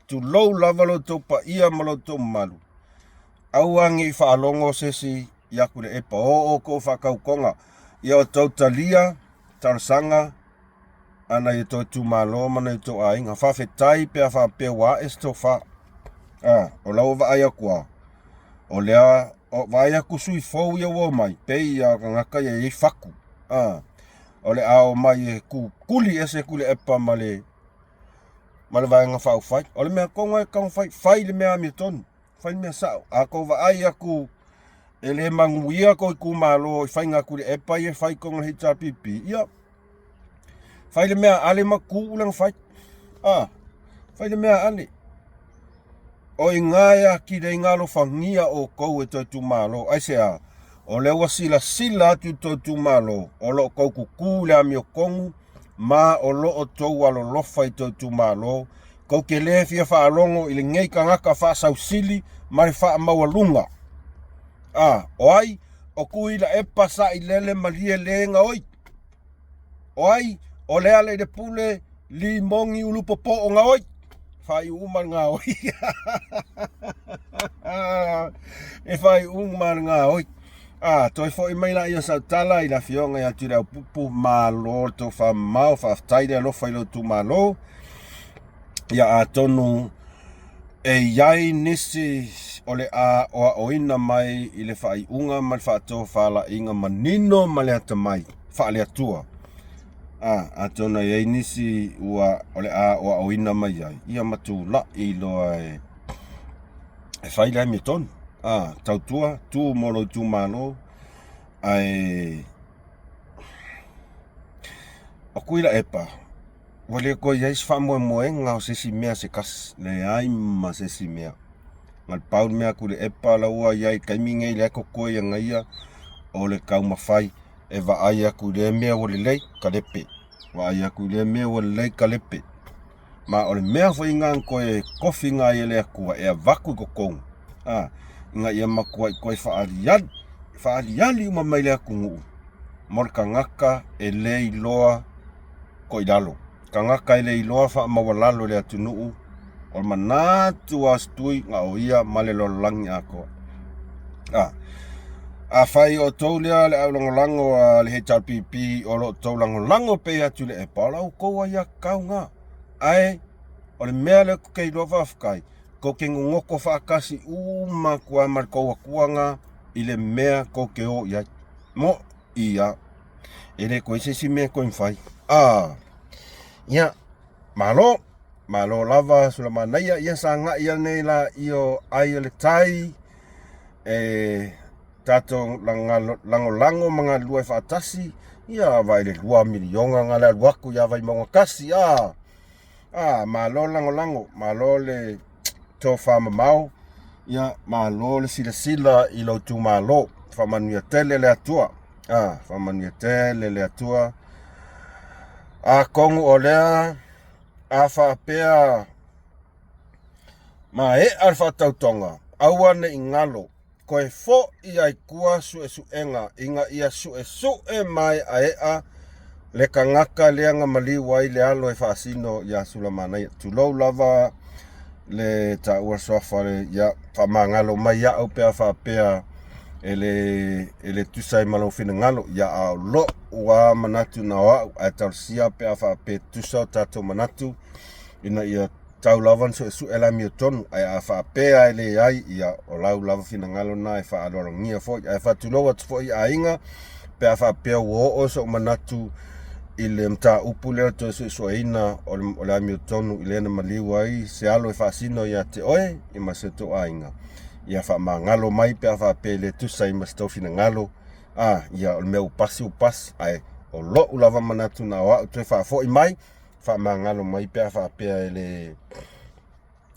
tulou lava lo outou paia ma lo outou mamalu, aua ne i faalogo se isi ia Tuilaepa, o outou faatautoga, ia outou talia talosaga a nai outou itumalo ma nai outou aiga. Faafetai pe a faapea ua ae se tofa. A, o la ua vaai atu lava, o lea, o vaai atu sui fou ia ua omai, pei lava o tagata ia e i ai fatu. A, o le a omai e kukuli ese Tuilaepa ma le ma le Vaega Faaupufai. O le mea tonu e tatau ona fai, fai le mea amiotonu, fai le mea sao. A tou vaai atu e le manuia tou itumalo i faiga a Tuilaepa ia e fai i totonu o le HRPP, ia fai le mea a Ale ma Tuuu lana fai. A, fai le mea a Ale. O i ina e atili ai ona alofagia outou e tou itumalo. Aisea? O lea ua silasila atu i tou itumalo, o lo o tou kukū i le amiotonu, ma o lo o tou alolofa i tou itumalo, tou te le fia faalogo i lenei tagata faasausili ma le faamaualuga. A, o ai? O Tuilaepa Sailele Malie le gaoi. O ai? O Lealailepule Limoni Ulupopo o gaoi. Faaiu uma le gaoi. E faaiu uma le gaoi. A, toe foi mai laia o sau tala i le afioga ia Tuileaupupu, malo le tofamamao, faafetai le alofa i lou itumalo. Ia atonu e i ai nisi o le a aoaoina mai i le faaiuga ma le faatofalaiga manino ma le atamai faale-Atua. A, atonu e i ai nisi ua o le a aoaoina mai ai, ia ma tulai loa e, e fai le amiotonu. A, tautua, tu mo lou itumalo, ae o Tuilaepa. Ua le toe i ai se faamoemoega o se isi mea se tasi, leai ma se isi mea. Na o le pau le mea a Tuilaepa la ua i ai i le taimi lenei lea e totoe ia ia, o le taumafai e vaai atu i lea mea ua lelei, talepe. Vaai atu i lea mea ua lelei, talepe. Ma o le mea foi lena na toe tofiga ai e le Atua e avatu i totonu, a, ina ia matuai toe faaaliali, faaaliali uma mai le atunuu mo le tagata e le iloa toilalo, tagata e le iloa faamaualalo i le atunuu, o le manatu lava o se tui na o ia ma le lalolagi atoa. A, afai o outou lea le aulagolago a le HRPP o lo o outou lagolago pea ia Tuilaepa, o la outou aiatatau lena. Ae o le mea lea ou te iloa faafetai, tou te gogoto faatasi uma atu lava ma le tou Atua lena i le mea tou te o i ai. Mo ia, e le toe i se isi mea e toe mafai. A, ia, malo, malo lava Sulamanaia, ia sagai ane laia o ai o le tai, e tatou lagolago ma galulue faatasi, ia vaai le 2 miliona na le alu atu ia Vaimauga 1, a, a, malo le lagolago, malo le tofamamao, ia malo le silasila i lou itumalo. Faamanuia tele le Atua. A, faamanuia tele le Atua. Atonu o lea a faapea maea le faatautoga, aua ne i galo Toe foi ai tua suesuega ina ia suesue maeaea le tagata lea na maliu ai le alo e faasino iā Sulamanaia. Tulou lava le taua suafa le ia faamagalo mai iaʻu pe a faapea e le e le tusa ai ma lou finagalo. Ia a o loʻu lava manatu na o aʻu ae talosia pe a faapea e tusa o tatou manatu ina ia tau lava ona suesue le amiotonu, ae a faapea e leai, ia o lau lava finagalo lena e faaaloalogia foi. Ae faatulou atu foi i aiga pe a faapea ua oo sou manatu i le mataupu lea o le toe suesueina o le amiotonu i lea na maliu ai se alo e faasino ia te oe ma si o tou aiga. Ia faamagalo mai pe a faapea e le tusa ai ma se tou finagalo. A, ia o le mea ua pasi ua pasi, ae o lou lava manatu na o au toe faafoi mai faamagalo mai pe a faapea e le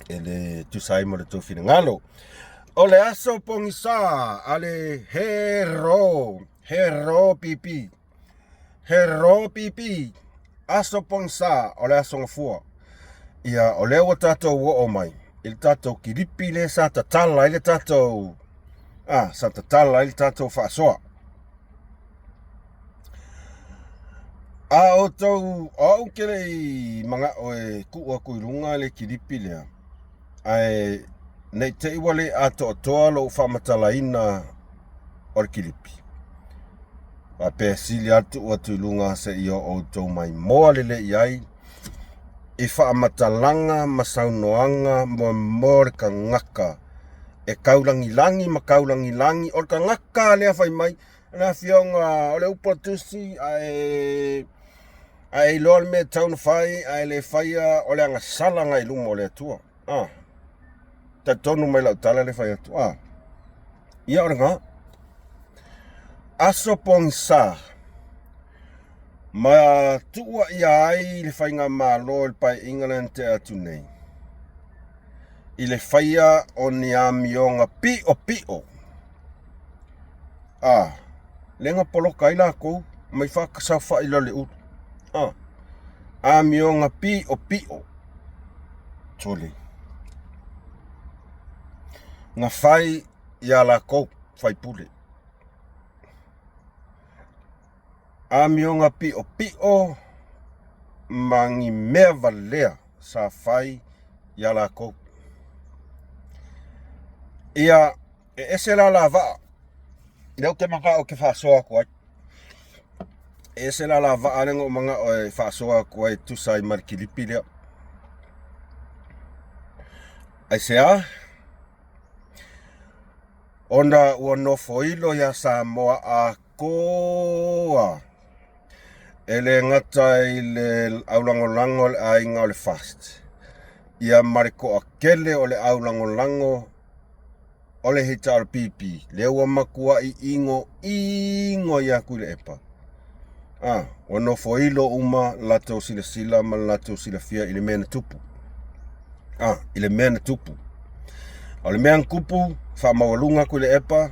e le tusa ai ma le tou finagalo. O le aso pogisa a le Hero, Hero PP, Hero PP, aso pogisa o le aso gafua. Ia, o lea ua tatou oo mai i le tatou kilipi lea sa tatala ai le tatou, ah, sa tatala ai le tatou faasoa. A outou, o au ou te le i manao e tuu atu i luga le kilipi lea, ae ne i te i ua le atoatoa lou faamatalaina o le kilipi, faapea e sili lava le tuu atu i luga seia outou maimoa lelei ai i faamatalaga ma saunoaga mo le tagata e taulagilagi ma taulagilagi. O le tagata lea fai mai, Le afioga o le upu a le tusi ae ae iloa le mea e tatau ona fai ae le faia o le agasala lena i luma o le Atua. Ah. Talitonu mai lau tala le fai atu. Ah. Ia o lena. Aso pogisa ma tuua ia ai le faigamalo i le paeaiga lea na tea atu nei i le faia o ni amioga piʻopiʻo A, lea na poloka ai lakou mai faakasaofaʻi la le ulu. A, amioga piʻopiʻo. Sole. Na fai iā lakou faipule. Amioga piʻopiʻo ma ni mea walea sa fai iā lakou. Ia E ese la la vaa, lea ou te manao ou te faasoa atu ai. E ese la la vaa lea na ou manao e faasoa atu ai e tusa ai ma le kilipi lea. Aisea? Ona ua nofoilo iā Samoa atoa e le gata i le aulagolago a le aiga o le FAST, ia ma le toatele o le aulagolago o le HRPP, lea ua matuai igoigo ia Tuilaepa. A, ua nofoilo uma le latou silasila ma le latou silafia i le mea na tupu. A, i le mea na tupu. O le mea na tupu, faamaualuga Tuilaepa,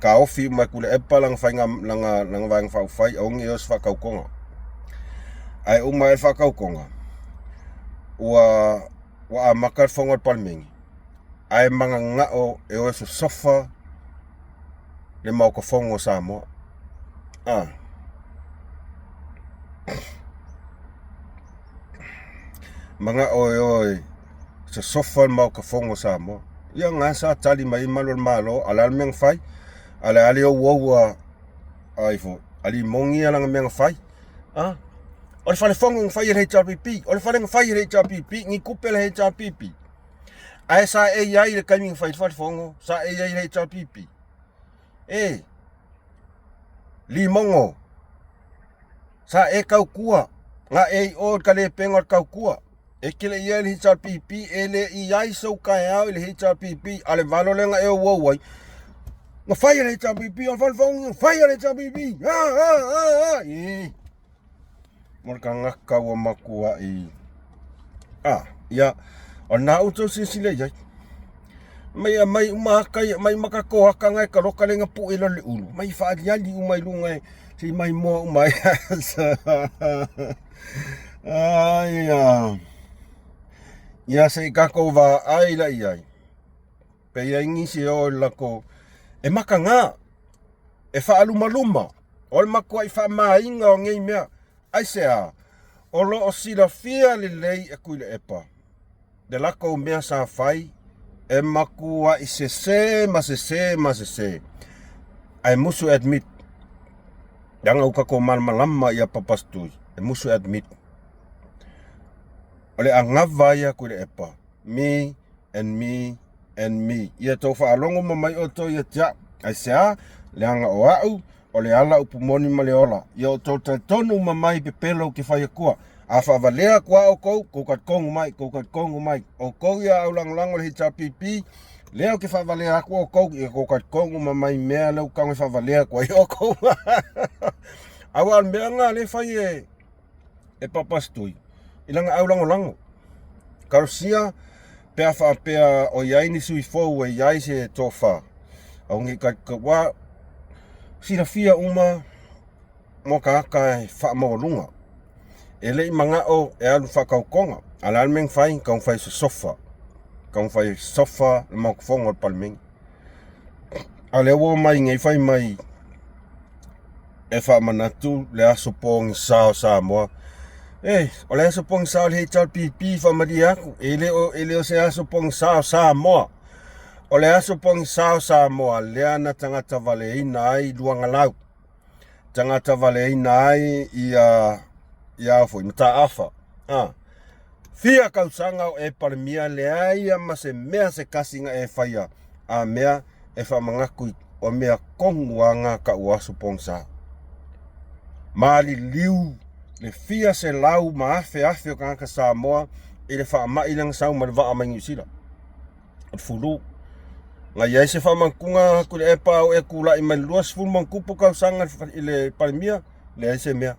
taofi uma e Tuilaepa lana faiga lana lana Vaega Faaupufai aua ne i o se faatautoga. Ae uma ae le faatautoga, ua ua amata le fono a le Palemene, ae mananao e o e sosofa le Maota Fono o Samoa. A. Manao e o e sosofa le Maota Fono o Samoa. Ia na sa tali mai ai malu o le Malo, a o le a le mea na fai? A o le a le ouou a ai foi, a limoni ia lana mea na fai. A? O le fale fono na fai e le HRPP, o le fale na fai e le HRPP, ni tupe a le HRPP. Ae sa e i ai i le taimi na fai ai le fale fono, sa e i ai i le HRPP. E, limogo, sa e tautua, na e i o i le talepega o le tautua. E te le i ai i le HRPP, e le i ai sou taeao i le HRPP, a o le valo lea na e ouou ai, na fai e le HRPP, o le fale fono na fai e le HRPP, a, a, a, a, e. Mo le tagata ua matuai a ia o lena outou silasila i ai mai aumai uma ata ia aumai uma tatou ata na e taloka lea na pue i lalo o le ulu mai faaaliali uma i luga e se i maimoa uma ai ai a ia se i tatou vaai la i ai pe i ai nisi e o i le latou e mataga e faalumaluma o le matuai faamāina o nei mea. Aisea? O lo o silafia lelei e Tuilaepa le latou mea sa fai e matuai sese ma sese ma sese. Ae musu e admit, leaga ua tatou malamalama ia Papasitui, e musu e admit. O le anava ia a Tuilaepa, me and me and me. Ia tou faalogo ma mai outou ia te au. Aisea? Leaga o au, o le ala upu moni ma le ola. Ia outou talitonu uma mai pepelo ou te fai atua. A faavalea atu lava outou, tou talitonu mai, tou talitonu mai. Outou ia au lagolago i le HRPP, lea ou te faavalea atu outou, ia tou talitonu uma mai i mea lea ou te tago e faavalea atu ai outou. Aua o le mea lena o lea e fai e e Papasitui i lana aulagolago. Talosia pe a faapea o i ai ni sui fou e i ai se tofa, au nei ua silafia uma mo tagata e faamaualuga. E le i manao e alu faatautoga, a o le a le mea na fai? Taumafai e sosofa, taumafai e sosofa le Maota Fono a le Palemene. A o lea ua omai nei fai mai e faamanatu le aso pogisa o Samoa. E, o le aso pogisa o le HRPP faamalie atu, e le o, e le o se aso pogisa o Samoa. O le aso pogisa o Samoa, lea na tagata valeina ai Luagalau, tagata valeina ai ia, ia foi, Mataafa. Ah. Fia tausaga o e Palemia, leai a ma se mea se tasi na e faia, a mea e faamanatu i o mea tonu a na tau aso pogisa. Maliliu le fia selau ma afe afe o tagata Samoa i le faamai lea na sau mai le vaa mai Niu Sila, o le fulu. Na i ai se faamanatuga atu i le epa o e tulai mai le 20+ tausaga i le Palemia, leai se mea.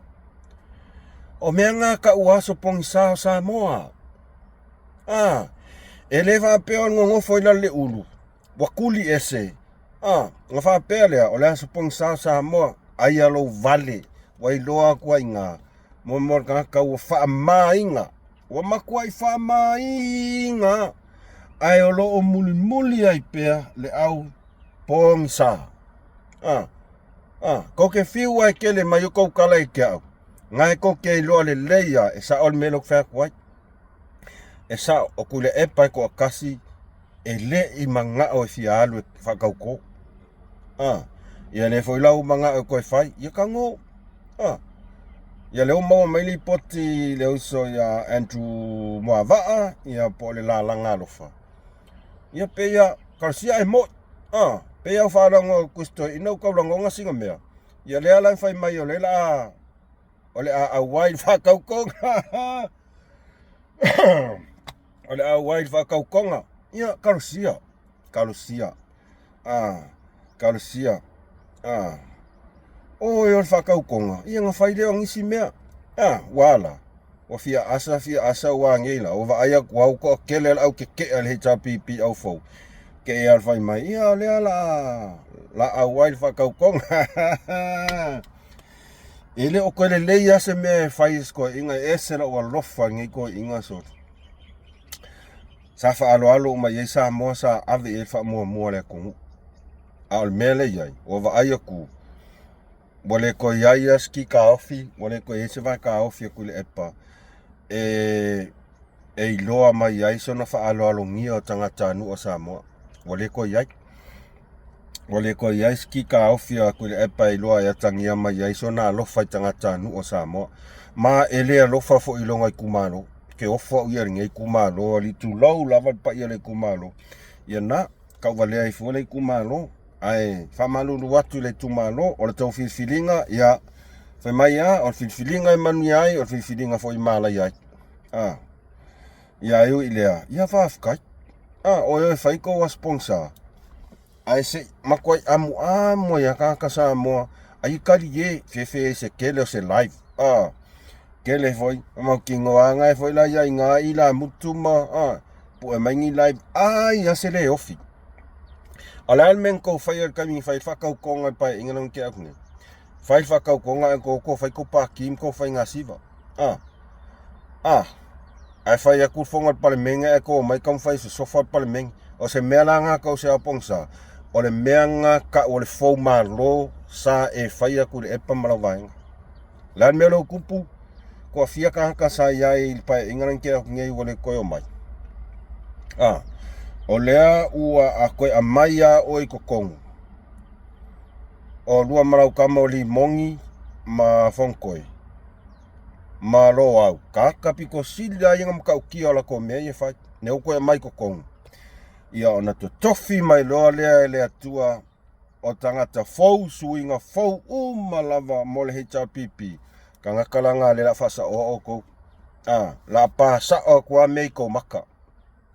O mea na tau aso pogisa o Samoa. A, e le faapea o le nonofo i lalo le ulu, ua tuli ese. A, ona faapea lea, o le aso pogisa o Samoa, aia lou vale, ua iloa atu ai i ina, mo le tagata ua faamāina, ua matuai faamāina, ae o lo o mulimuli ai pea le au pogisa. A, a, kou te fiu ai tele mai o kou tala i te au, na e kou te iloa lelei a, e sao le mea lea ou te fai atu ai. E sao, o Tuilaepa e toatasi e le i manao e fia alu e faatauto. A, ia lea foi la ua manao e toe fai, ia tago. A, ia lea ua maua mai lipoti i le uso ia Andrew Moavaa, ia po o le lalaga alofa. Ia pei ia, talosia e moi. A, pei ia ua faalogo Kristo ina ua tau lagona sina mea. Ia lea la e fai mai o lea la a o le a auai le faatautoga. O le a auai le faatautoga. Ia, talosia, talosia, a, talosia, a. Oi, o le faakaukoga, ia na fai lea o nisi mea. A, ua ala. Ua fia asa, fia asa ua anei la. Ua vaai atu au toatele le au keke'e a le HRPP au fou. Ke e ala fai mai, ia o lea la la auai le faakaukoga. E le o koe lelei lava se mea e fai e si toeaina, e ese lou alofa i lenei toeaina sole. Sa faaaloalo uma i ai Samoa sa ave i ai le faamuamua a le atunuu. A o le mea lea e i ai, ua vaai atu, ua le toe i ai lava se kikaofi, ua le toe i ai se vaekaofi a Tuilaepa e e iloa mai ai sona faaaloalogia o tagatanuu o Samoa. Ua le toe i ai. Ua le toe i ai se kikaofi a Tuilaepa e iloa e atagia mai ai sona alofa i tagatanuu o Samoa. Ma e le alofa foi i lona itumalo. Ke ofo au ia i lenei itumalo, alii tulou lava le paia o le itumalo. Ia na, tauvalea ai fua le itumalo. Ae faamalulu atu i le itumalo, o le tou filifiliga, ia, fai mai lava, o le filifiliga e manuia ai, o le filifiliga foi e malaia ai. A, ia e ui i lea, ia faafetai. A, o e fai tou aso pogisa, ae se i matuai amuamu ai lava tagata Samoa, ai talie, fefe ai se tele o se live. A, tele foi, mautinoa lava foi la ia i ina ilamutu ma, a, pue mai ni live, ai lava se le ofi. O le a le mea na tou faia i le taimi na fai ai le faatautoga i le Paeaiga lea na tea atu nei? Fai le faatautoga ae tou fai tou pati ma tou faiga siva. A. A. Ae fai atu le fono a le Palemene ae tou omai taumafai e sosofa le Palemene. O se mea la lena tau se ao pogisa, o le mea lena tau o le foumalo sa e fai atu i le epa ma lau vaega. O le a le mea lea ua tupu? Toafia tagata sa i ai i le paeaiga lea na tea atu nei ua le toe omai. A, o lea ua a toe aumai lava oe i totonu o lua ma lau tama o Limogi ma Fonotoe ma Loau, tagata pito sili lava ia ona matautia o latou mea ia e fai, lea ua toe aumai i totonu, ia ona totofi mai loa lea e le Atua o tagata fou, suiga fou uma lava mo le HRPP, tagata la na lea o le a faasaoa outou. A, la pa sao atu lava mea i tou maka.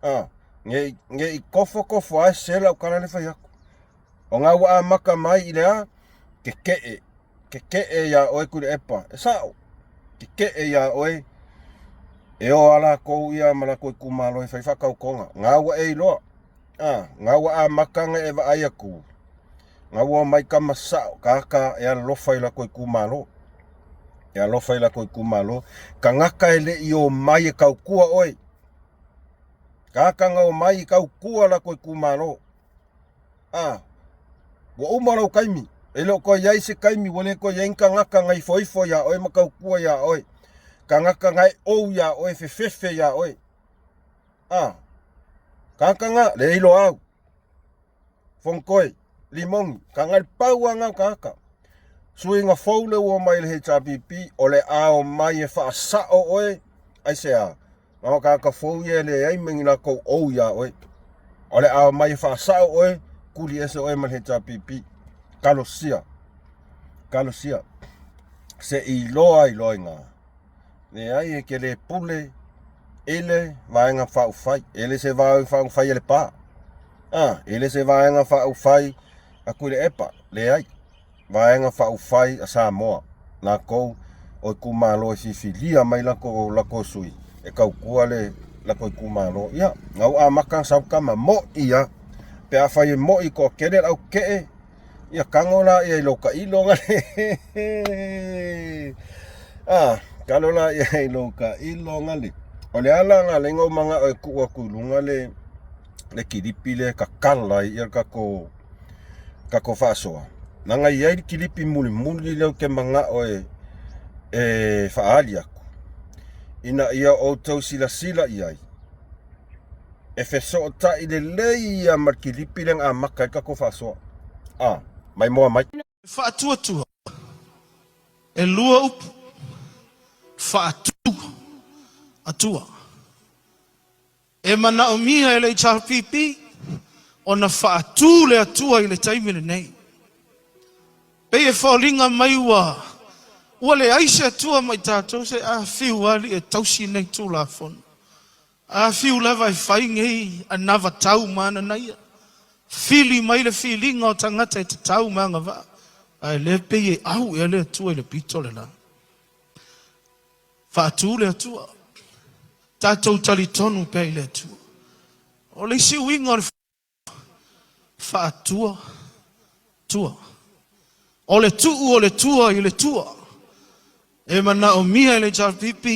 A, ne i tofo tofo lava e sese lau tala lea e fai atu. O na ua amata mai i le a? Keke'e, keke'e iā oe Tuilaepa, e sa'o, keke'e iā oe, e o lava latou ia ma latou itumalo e fai faatautoga. Na ua e iloa. A, na ua amata ona e vaai atu, na ua omai tama sao, tagata e alofa i latou itumalo, e alofa i latou itumalo, tagata e le i omai e tautua oe, tagata na omai e tautua latou itumalo. A, ua uma lou taimi, e le o toe i ai se taimi, ua le toe i ai ni tagata na ifoifo iā oe ma tautua iā oe, tagata na e ou iā oe, fefefe iā oe. A, tagata na, le iloa au, Fonotoe, Limogi, taga le pau lava na o tagata. Suiga fou lea ua omai i le HRPP, o le a omai e faasao oe, aisea? Na o tagata fou ia e leai ma ni latou ou iā oe. O le a omai e faasao oe, tuli ese oe ma le HRPP. Talosia, talosia, se i iloa ai loa i ina. Leai, e te le pule i le Vaega Faaupufai. E le se Vaega Faaupufai a Lepa. A, e le se Vaega Faaupufai a Tuilaepa. Leai, Vaega Faaupufai a Samoa. Latou o itumalo e filifilia mai latou, latou sui e tautua le latou itumalo. Ia, na ua amata ona sau tama, mo'i lava. Pe afai e mo'i toatele le autetee, Ia tago laia i lou tailo gale. Ah, talo laia i lou tailo gale. O le ala na ala ai ona ou manao e tuu atu i luga le le kilipi lea e tatala ai le tatou tatou faasoa. Leaga e i ai le kilipi mulimuli lea ou te manao e e faaali atu ina ia outou silasila i ai e fesootai lelei lava ma le kilipi lea na amata ai le tatou faasoa. A, maimoa mai. Faatuatua, e lua upu, faatu, atua. E manaomia e le HRPP ona faatu le Atua i le taimi lenei. Pei e foliga mai ua ua leai se Atua ma i tatou, se a fiu alii e tausi nei Tulafono. A fiu lava e fai nei anavatau ma ananaia, fili mai le filiga o tagata e tatau ma agavaa. Ae lea pei e au ea le Atua i le pito le la. Faatu le Atua. Tatou talitonu pea i le Atua. O le isi uiga o le faatua tua. O le tuu o le tua i le tua. E manaomia e le HRPP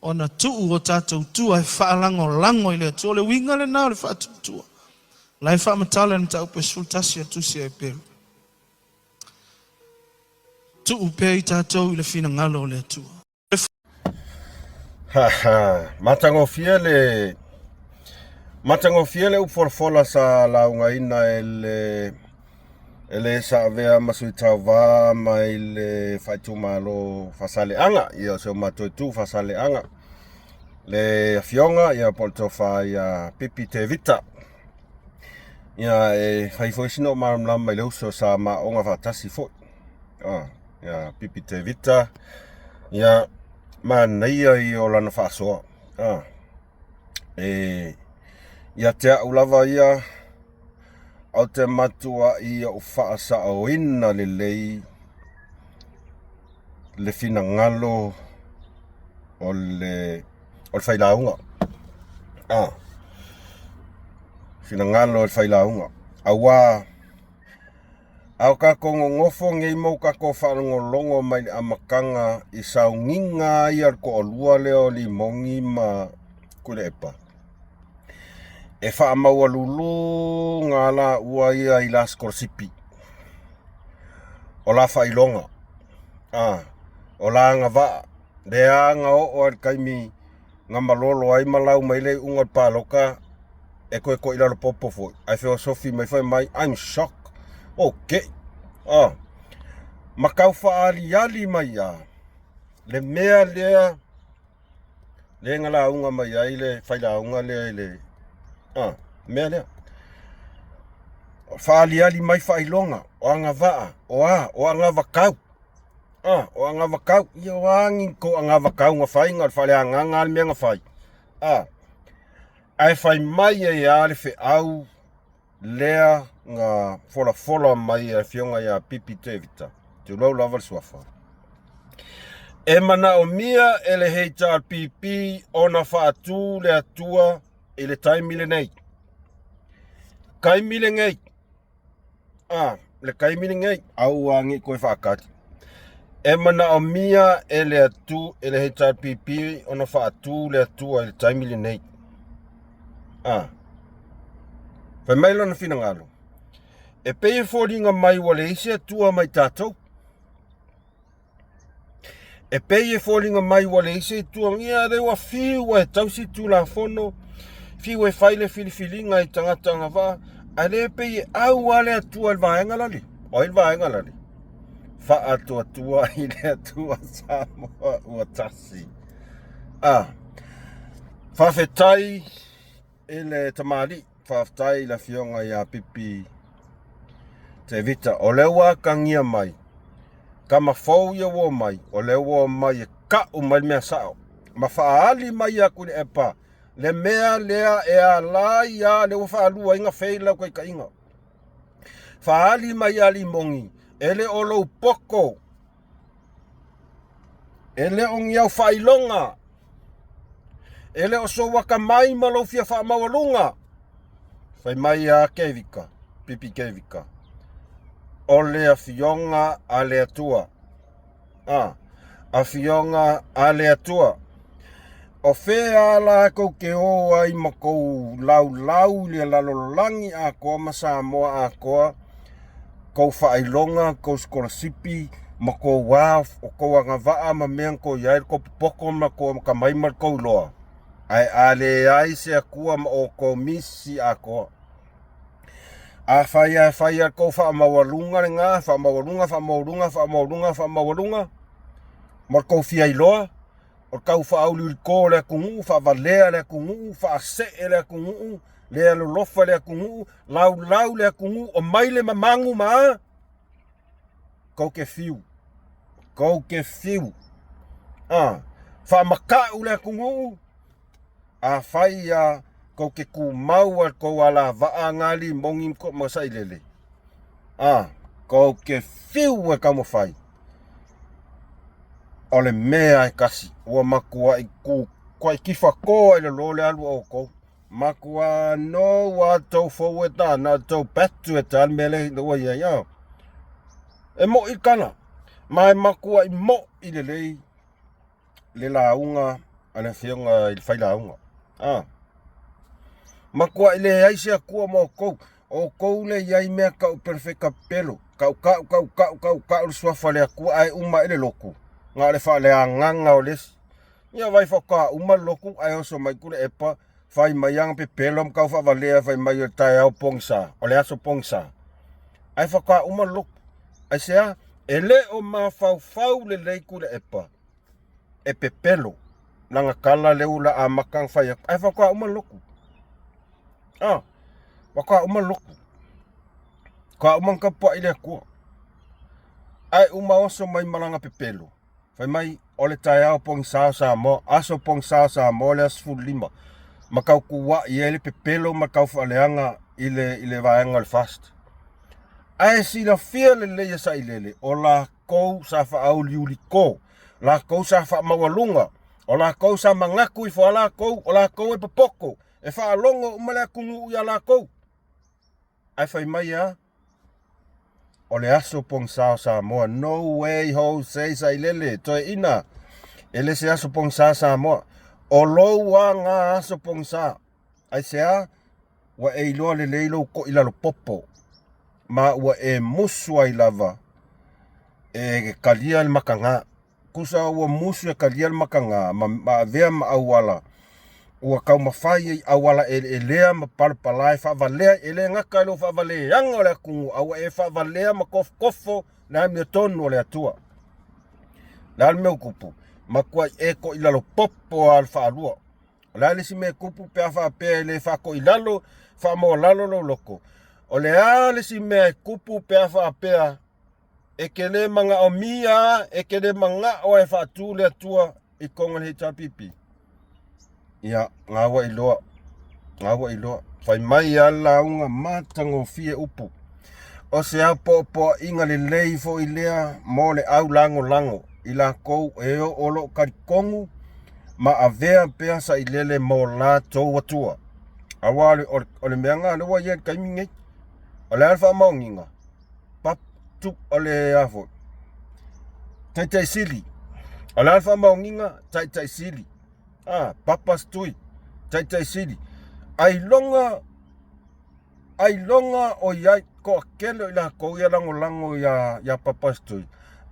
ona tuu o tatou tua e faalagolago i le Atua. O le uiga lena o le faatuatua. O la e faamatala i le mataupu e 11 o le Tusi a Eperu. Tuu pea i tatou i le finagalo o le Atua. Ha ha, matagofie le matagofie le upu folafola sa laugaina e le e le sa avea ma sui tauva mai le faaitumalo Faasaleleaga, ia o si o matou itu Faasaleleaga. Le afioga ia po o le tofa ia Pipi Tevita. Ia e fai foi sina malamalama i le uso sa maaoga faatasi foi. Ah, ia Pipi Tevita. Ia manaia ia o lana faasoa. Ah, e ia te au lava ia ou te matuai ou faasaoina lelei le finagalo o le o le failauga. Ah, finagalo o le failauga. Aua A o tatou nonofo nei ma o tatou faalogologo mai le amataga i sauniga ia o le toalua lea o Limoni ma Tuilaepa, e faamaualuluga laua ia i la sikolasipi, o la faailoga, a, o la agavaa, lea na oo lava i le taimi na malolo ai ma lau mai le iuga o le palota e toe toilalo popo foi ae feosofi mai fai mai I'm shocked okay ah ma tau faaaliali mai a le mea lea le na lauga mai ai le failauga lea i le ah mea lea faaaliali mai faailoga o agavaa o a o agavatau ah o agavatau ia o a ni kou agavatau na fai na o le faaleagaga le mea na fai ah Ae fai mai ai lava le feau lea na folafola mai e Afioga ia Pipi Tevita, tulou lava le suafa. E manaomia e le HRPP ona faatu le Atua i le taimi lenei. Taimi lenei. A, le taimi lenei, aua ne i toe faatali. E manaomia e le atu e le HRPP ona faatu le Atua i le taimi lenei. A, fai mai lona finagalo, e pei e foliga mai ua leai se Atua mai tatou. E pei e foliga mai ua leai se itu ia lea ua fiu e tausi Tulafono, fiu e fai le filifiliga i tagata agavaa, ae lea e pei e au lava le Atua i le vaega lale. O ai le vaega lale? Faatuatua i le Atua Samoa ua tasi. Ah, faafetai i le tamalii, faafetai i le afioga ia Pipi Tevita, o lea ua atagia mai, tama fou ia ua omai, o lea ua omai e ka'u mai le mea sa'o ma faaali mai ia Tuilaepa le mea lea e ala ai a lea ua faalua ai na fail lau taitaiga. Faaali mai ia Limoni, e le o lou poto E le o ni au faailoga, e le o sou atamai ma lou fia faamaualuga. Fai mai a Kevika, Pipi Kevika, o le afioga a le Atua. A, afioga a le Atua. O fea la kou te o ai ma kou laulau i le lalolagi atoa ma Samoa atoa, kou faailoga, kou sikolasipi, ma kou wā o kou agavaa ma mea na kou i ai, le kou popoto ma kou akamai ma le kou iloa, ae a leai se Akua ma ʻoukou misi atoa. Afai lava e fai a le kou faamaualuga lena, faamaualuga, faamaualuga, faamaualuga, faamaualuga, ma le kou fia iloa, o le tau faauliuliko o le atunuu, faavalea le atunuu, faasee le atunuu, le alolofa le atunuu, laulau le atunuu, omai le mamagu ma a, kou te fiu, kou te fiu, a, faamata'u le atunuu, afai ia kou te tumau a le kou alavaa na limoni ma sailele, a, Kou ke fiu e taumafai. O le mea e kasi, ua matuai ku kuai kifa koa i lalo le alu o outou. Matua no ua tou fou e ta na tou patu e ta le mea le ua iai a. E mo'i tala, ma e matuai mo'i lelei le lauga a le afioga i le failauga. A. Matuai leai se Atua ma outou. Outou le i ai mea tau perofeta pepelo, tau tau tau tau tau tau le suafa o le Atua ae uma ai le lotu, na o le faaleagaga o le isi. Ia vai faatoa uma le lotu ae oso mai Tuilaepa fai mai ana pepelo ma tau faavalea fai mai o le taeao pogisa, o le aso pogisa. Ae faatoa uma le lotu. Aisea? E le o mafaufau lelei Tuilaepa e pepelo lana tala lea ua amata ona fai atu, ae faatoa uma le lotu. Ah, faatoa uma le lotu. Faatoa uma ona tapuai le Atua. Ae uma oso mai ma lana pepelo. Fai mai, o le taeao pogisa o Samoa, aso pogisa o Samoa le aso 15. Ma tau tuuai ai le pepelo ma tau faaleaga i le, i le vaega o le FAST. Ae silafia lelei e Sailele, o lakou sa faauliuliko, lakou sa faamaualuga, o lakou sa manatu ifo a lakou, o lakou e popoto, e faalogo uma le atunuu iā lakou. Ae fai mai a, o le aso pogisa o Samoa. No way Jose Sailele, toeaina, e le se aso pogisa Samoa. O lou aga aso pogisa. Aisea? Ua e iloa lelei lou toilalo popo, ma ua e musu ai lava e talia le mataga. Tusa ua musu e talia le mataga ma, ma avea ma auala ua taumafai ai auala eleelea ma palapala e faavalea, e le gata i lou faavaleaga o le atunuu, a ua e faavalea ma tofotofo le amiotonu o le Atua. O le a le mea ua tupu? Matuai e toilalo popo lava le faalua. O le a le isi mea e tupu pe a faapea e le faatoilalo, faamaualalo lou loto? O le a le isi mea e tupu pe a faapea e te le manaomia, e te le manao e faatu le Atua i totonu o le HRPP? Ia, na ua iloa, na ua iloa. Fai mai lava le lauga matagofie upu. O se apoapoaiga lelei foi lea mo le au lagolago i lakou e o lo o talitonu ma avea pea sailele mo latou atua. Aua o le mea lena lea ua i ai i le taimi lenei. O le a le faamaoniga? Pap, tu, o le a foi? Taitai sili. O le a le faamaoniga? Taitai sili. Ah, papas tui. Taitai sili. Ailoga Ailoga o i ai toatele o i latou ia lagolago iā, iā Papa Stui,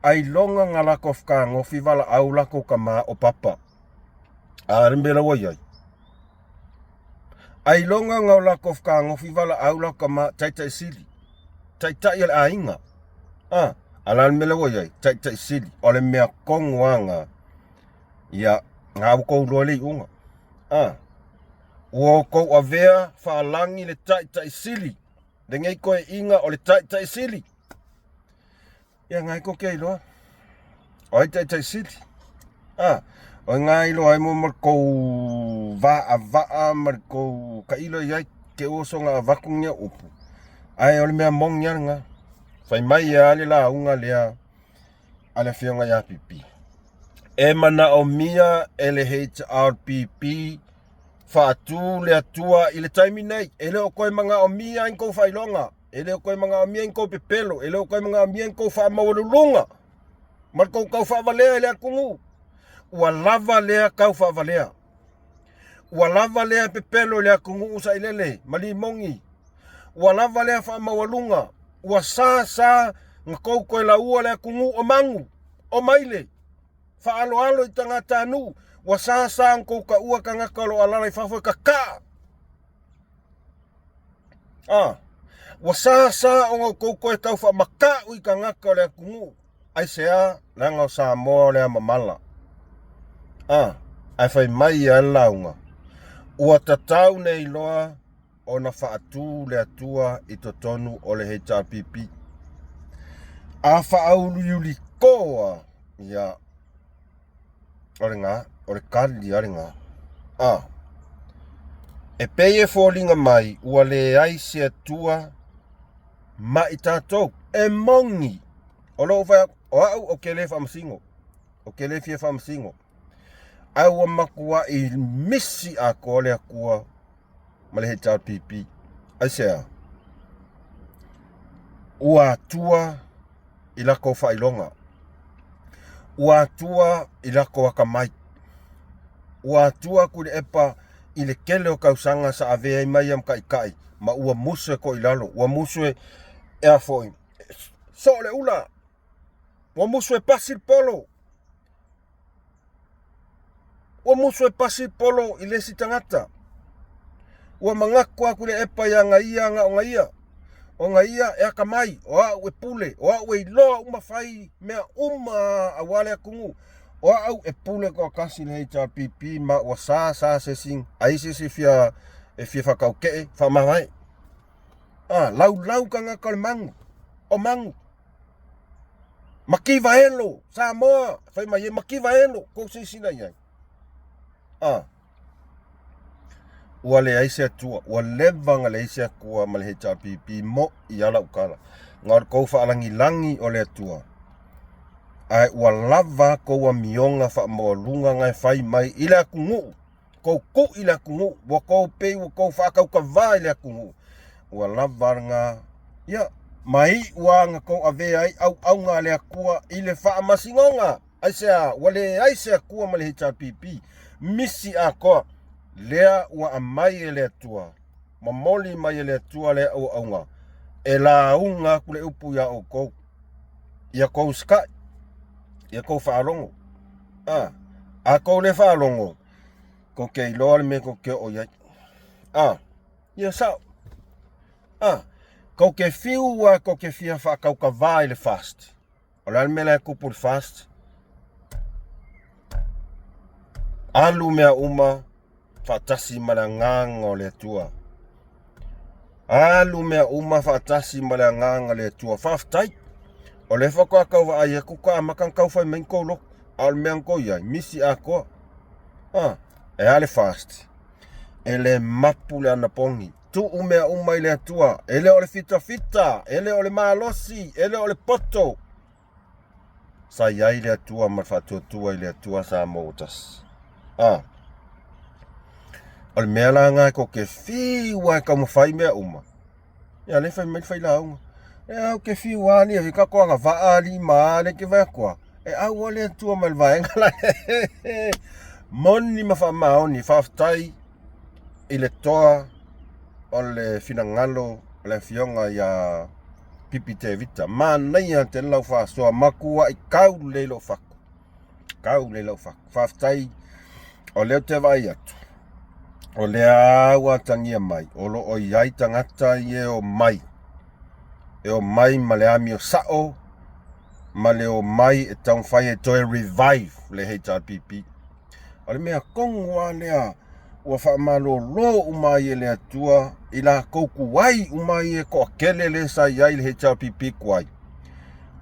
ailoga na latou fetagofi valaau latou tama o Papa. A le mea la ua i ai. Ailoga na o latou fetagofi valaau latou tama taitai sili, taitai o le aiga. A, a le a le mea la ua i ai, taitai sili, o le mea tonu lava lena. Ia, na ua tou iloa le iuga. A. Ua outou avea faalagi le Taitai Sili, lenei toeaiina o le Taitai Sili. Ia, na e tou te iloa, o ai Taitai Sili? A, o ina iloa ai mo ma le tou vaavaa ma le tou tailo i ai, te oso na avatu nia upu. Ae o le mea moni lava lena. Fai mai lava le lauga lea a le afioga ia Pipi. E manaomia e le HRPP faatu le Atua i le taimi nei. E le o toe manaomia ni tou faailoga, e le o toe manaomia ni tou pepelo, e le o toe manaomia ni tou faamaualuluga ma le tou taufaavalea i le atunuu. Ua lava lea taufaavalea. Ua lava lea pepelo i le atunuu sailele ma limogi. Ua lava lea faamaualuga. Ua sa sa na tou toe laua le atunuu o magu, o maile, faaaloalo i tagatanuu. Ua sa sa na tou taua tagata o lo o alaala i fafo e kakaa. Ah, ua sa sa ona outou toe tau faamatau i tagata o le atunuu. Aisea? Leaga o Samoa o le amamala. A, ae fai mai ia le lauga, ua tatau nei loa ona faatu le Atua i totonu o le HRPP. A faauliuli koa, ia, o le gā, o le kali a le gā. A, e pei e foliga mai ua leai se Atua ma i tatou. E moni, o lou fai atu, o au ou te le faamasino, ou te le fia faamasino, ae ua matuai misi atoa le Atua ma le HRPP. Aisea? Ua atua i latou faailoga, ua atua i latou atamai, ua atua Tuilaepa i le tele o tausaga sa avea ai ma ia ma taitai ma ua musu e toilalo, ua musu e a foi, soo le ula, ua musu e pasi le polo, ua musu e pasi le polo i le isi tagata. Ua manatu atu Tuilaepa ia ia na o ia, ona ia e atamai, o au e pule, o au e iloa uma fai mea uma aua le atunuu. O au e pule toatasi i le HRPP ma ua sa sa se isi, ai se isi fia, e fia faatautee, faamavae. Ah, laulau tagata o le magu, o magu. Makivaelo, Samoa, fai mai e makivaelo, kou silasila i ai. Ah. Ua leai se Atua, ua leva ona leai se Atua ma le HRPP mo'i a lau tala. Na o le tou faalagilagi o le Atua. Ae ua lava a tou amioga faamaualuga na e fai mai i le atunuu, tou ku'i i le atunuu, ua tou pei ua tou faatautavā i le atunuu. Ua lava lena, ia, ma iu lava na tou avea ai auauna a le Atua i le faamasinoga. Aisea? Ua leai se Atua ma le HRPP, misi atoa, lea ua aumai e le Atua, momoli mai e le Atua lea auauna, e lauga atu le upu iā outou, ia tou usitai, ia tou faalogo. A, a tou le faalogo, tou te iloa le mea tou te oo i ai. A, ia sao. A, tou te fiu lava tou te fia faatautavā i le fast. O le a le mea la e tupu i le fast? Alu mea uma faatasi ma le agaga o le Atua. Alu mea uma faatasi ma le agaga o le Atua. Faafetai. O lea faatoa tau vaai atu ka amata ona tau fai mai ni tou loto. A o le mea na tou i ai, misi atoa. Ah, e a le fast? E le mapu le anapogi. Tuu mea uma i le Atua. E le o le fitafita, e le o le malosi, e le o le poto. Sa i ai le Atua ma le faatuatua i le Atua sa maua tasi. A. O le mea la lena tou te fiu lava e taumafai mea uma. Ia lea fai mai le failauga. E au ke fiu lava alii e tatou agavaa alii ma a lea ke vaai atu a. E au lava le Atua mai le vaega la. Moni ma faamaoni, faafetai i le toa o le finagalo o le afioga ia Pipi Tevita. Manaia tele lau faasoa, matuai tau lelei lou fatu. Tau lelei lou fatu. Faafetai o lea ou te vaai atu, o lea ua atagia mai, o lo o i ai tagata ia e omai, e omai ma le amio sao, ma le omai e taumafai e toe revive le HRPP. O le mea tonu lava lea ua faamalolo uma ai e le Atua i latou tuai uma ai e toatele lea sa i ai i le HRPP tuai.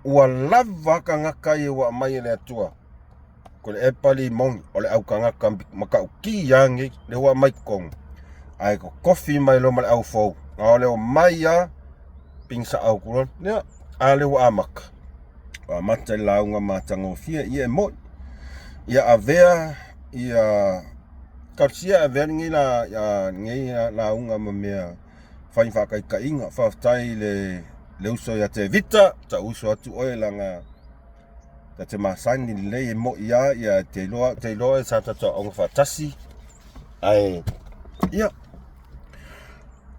Ua lava tagata ia ua aumai e le Atua. Ko le epa limoni o le autagata matautia nei lea ua aumai totonu. Ae totofi mai loa ma le au fou. A o le omai lava pigisa atu loa. Ia, a lea ua amata. Ua amata i le lauga matagofie, ia e moni. Ia avea ia talosia avea lenei la lenei lauga ma mea fai faataitaiga. Faafetai i le le uso ia Tevita, tau uso atu oe leaga ta te masani lelei e moi lava ia te iloa te iloa sa tatou aoga faatasi. Ae ia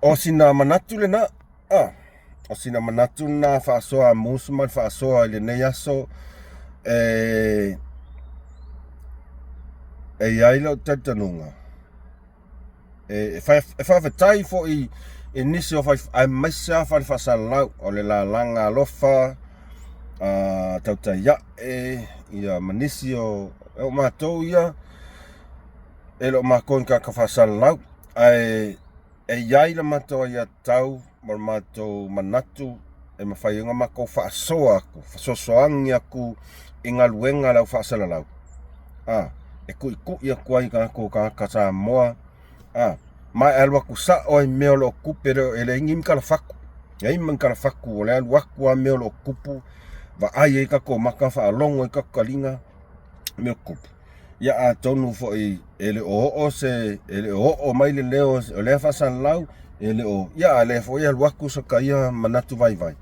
o sina manatu lena. Ah. O sina manatu lena faasoa a Musu ma le faasoa i lenei aso e e i ai lou talitonuga e, e faafetai foi i nisi o fai aemaise lava fale faasalalau o le lalaga alofa a tautai ae ia ma nisi o o matou ia e le o matou ni tagata faasalalau ae E i ai le matou aiatatau ma le matou manatu e mafai ai ona matou faasoa atu, fesoasoani atu i galuega a le au faasalalau, a, e tuitui atu ai i tatou tagata Samoa, a, ma e alu atu sao ai i mea o lo o tupe, e leai ni talafaku. Leai ma ni talafaku o le alu atu lava mea o lo o tutupu, vaai ai tatou maka, faalogo ai tatou taliga mea o tutupu. Ia atonu foi e le o oo se, e le o oo mai le leo o lea faasalalau, e le o, ia a o lea foi e alu atu so ta ia manatu vaivai.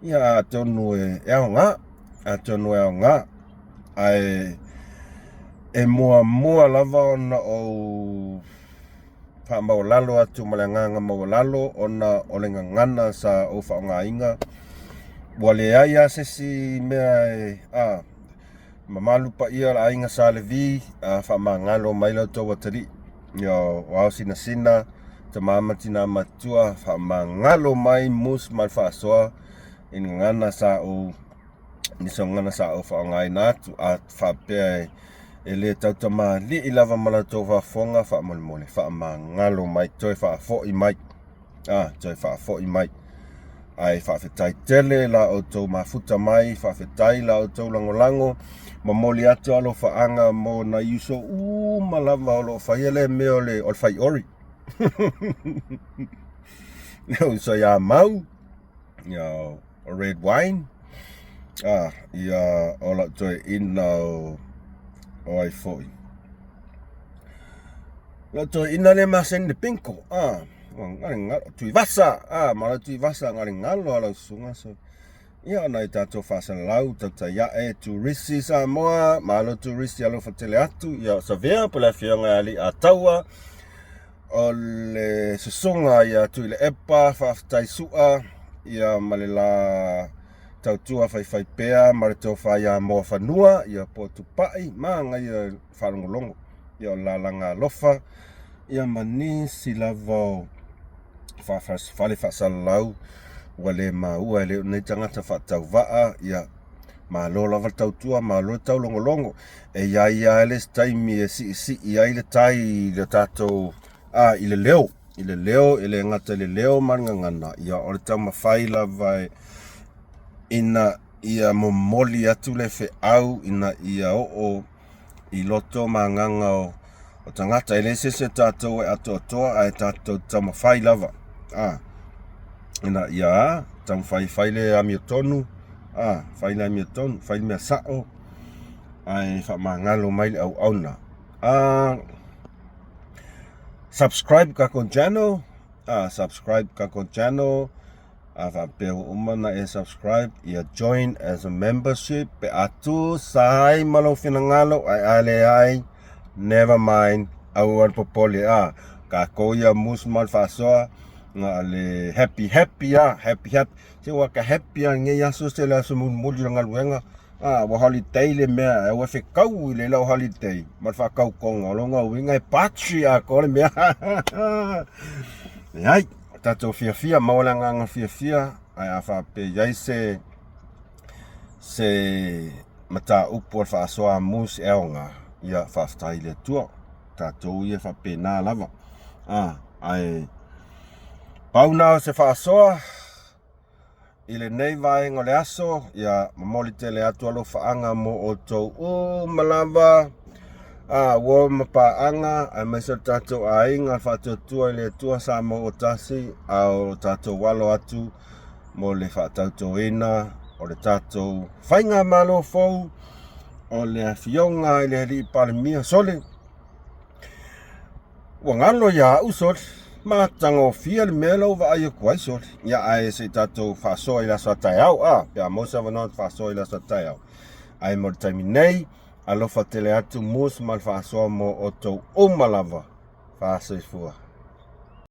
Ia atonu e aoga, atonu e aoga, ae e muamua lava ona ou faamaualalo atu ma le agaga maualalo ona o le gagana sa ou faaaogaina. Ua leai lava se isi mea e a mamalu paia o le aiga Sa Levi, a faamagalo mai la outou atalii. Ia o ao sinasina, tama ma tina matutua, faamagalo mai mus ma le faasoa i le gagana sa ou nisi o gagana sa ou faaaogaina atu. A faapea e le tautamalii lava ma la outou faafofoga, faamolemole faamagalo mai, toe faafoi mai, a toe faafoi mai. Ae faafetai tele la outou mafuta mai, faafetai la outou lagolago, momoli atu alofaaga mo nai uso uma lava o lo o faia lea mea o le faiori. Le uso ia Mau, ia o Red Wine, a ia o lau toeaina o ai foi. Lau toeaina lea masani le bingo, a Tuivasa, a ma lau Tuivasa galengalo a lau susuga so. Ia ona i tatou faasalalau, tautai ae, turisi Samoa, malo turisi alofa tele atu, ia o Savea po le afioga ia Alii Ataua, o le susuga ia Tuilaepa, faafetai Sua, ia ma le la tautua faifaipea ma le tofa ia Moafanua, ia po o Tupai, manaia le faalogologo, ia o le lalaga alofa, ia ma nisi lava o fale faasalalau ua le maua e le o nei tagata faatauvaa, ia malo lava le tautua, malo le taulogologo. E i ai lava le isi taimi e siisii ai le tai i le tatou, a, i le leo, i le leo, e le gata i le leo ma le gagana, ia o le taumafai lava ina ia momoli atu le feau ina ia oo i loto ma agaga o tagata. E le se isi o tatou e atoatoa ae tatou taumafai lava a, ina ia taumafai fai le amiotonu, a, fai le amiotonu, fai le mea sao ae faamagalo mai le auauna. A, subscribe tatou channel, a, subscribe tatou channel. A faapea ua uma ona e subscribe, ia join as a membership pe a tusa ai ma lou finagalo, ae a leai, never mind, aua le popole a. Tatou ia mus ma le faasoa, na o le happy happy a, happy happy. Se ua ka happy a lenei aso se le aso mulimuli o le galuega. A, ua holiday le mea, ae ua fetau i le lau holiday ma le faatautoga. O lona uiga e patri atoa le mea. Leai. O tatou fiafia, maua le agaga fiafia, ae a faapea e i ai se se mataupu o le faasoa mus e aoga, ia faafetai i le Atua. Tatou ia faapena lava. A, ae pau na o se faasoa i lenei vaega o le aso, ia momoli tele atu alofaaga mo outou uma lava, a ua ma paaga, aemaise o le tatou aiga faatuatua i le Atua Samoa ua tasi, a o tatou alo atu mo le faatautoina o le tatou faigamalo fou o le afioga i le Alii Palemia. Sole, Ua galo ia au sole. Matagofie le mea la ua vaai atu ai sole. Ia ae se i tatou faasoa i le aso a taeao a, pe a maua se avanoa faasoa i le aso a taeao. Ae mo le taimi nei, alofa tele atu mus ma le faasoa mo outou uma lava. Faasoifua.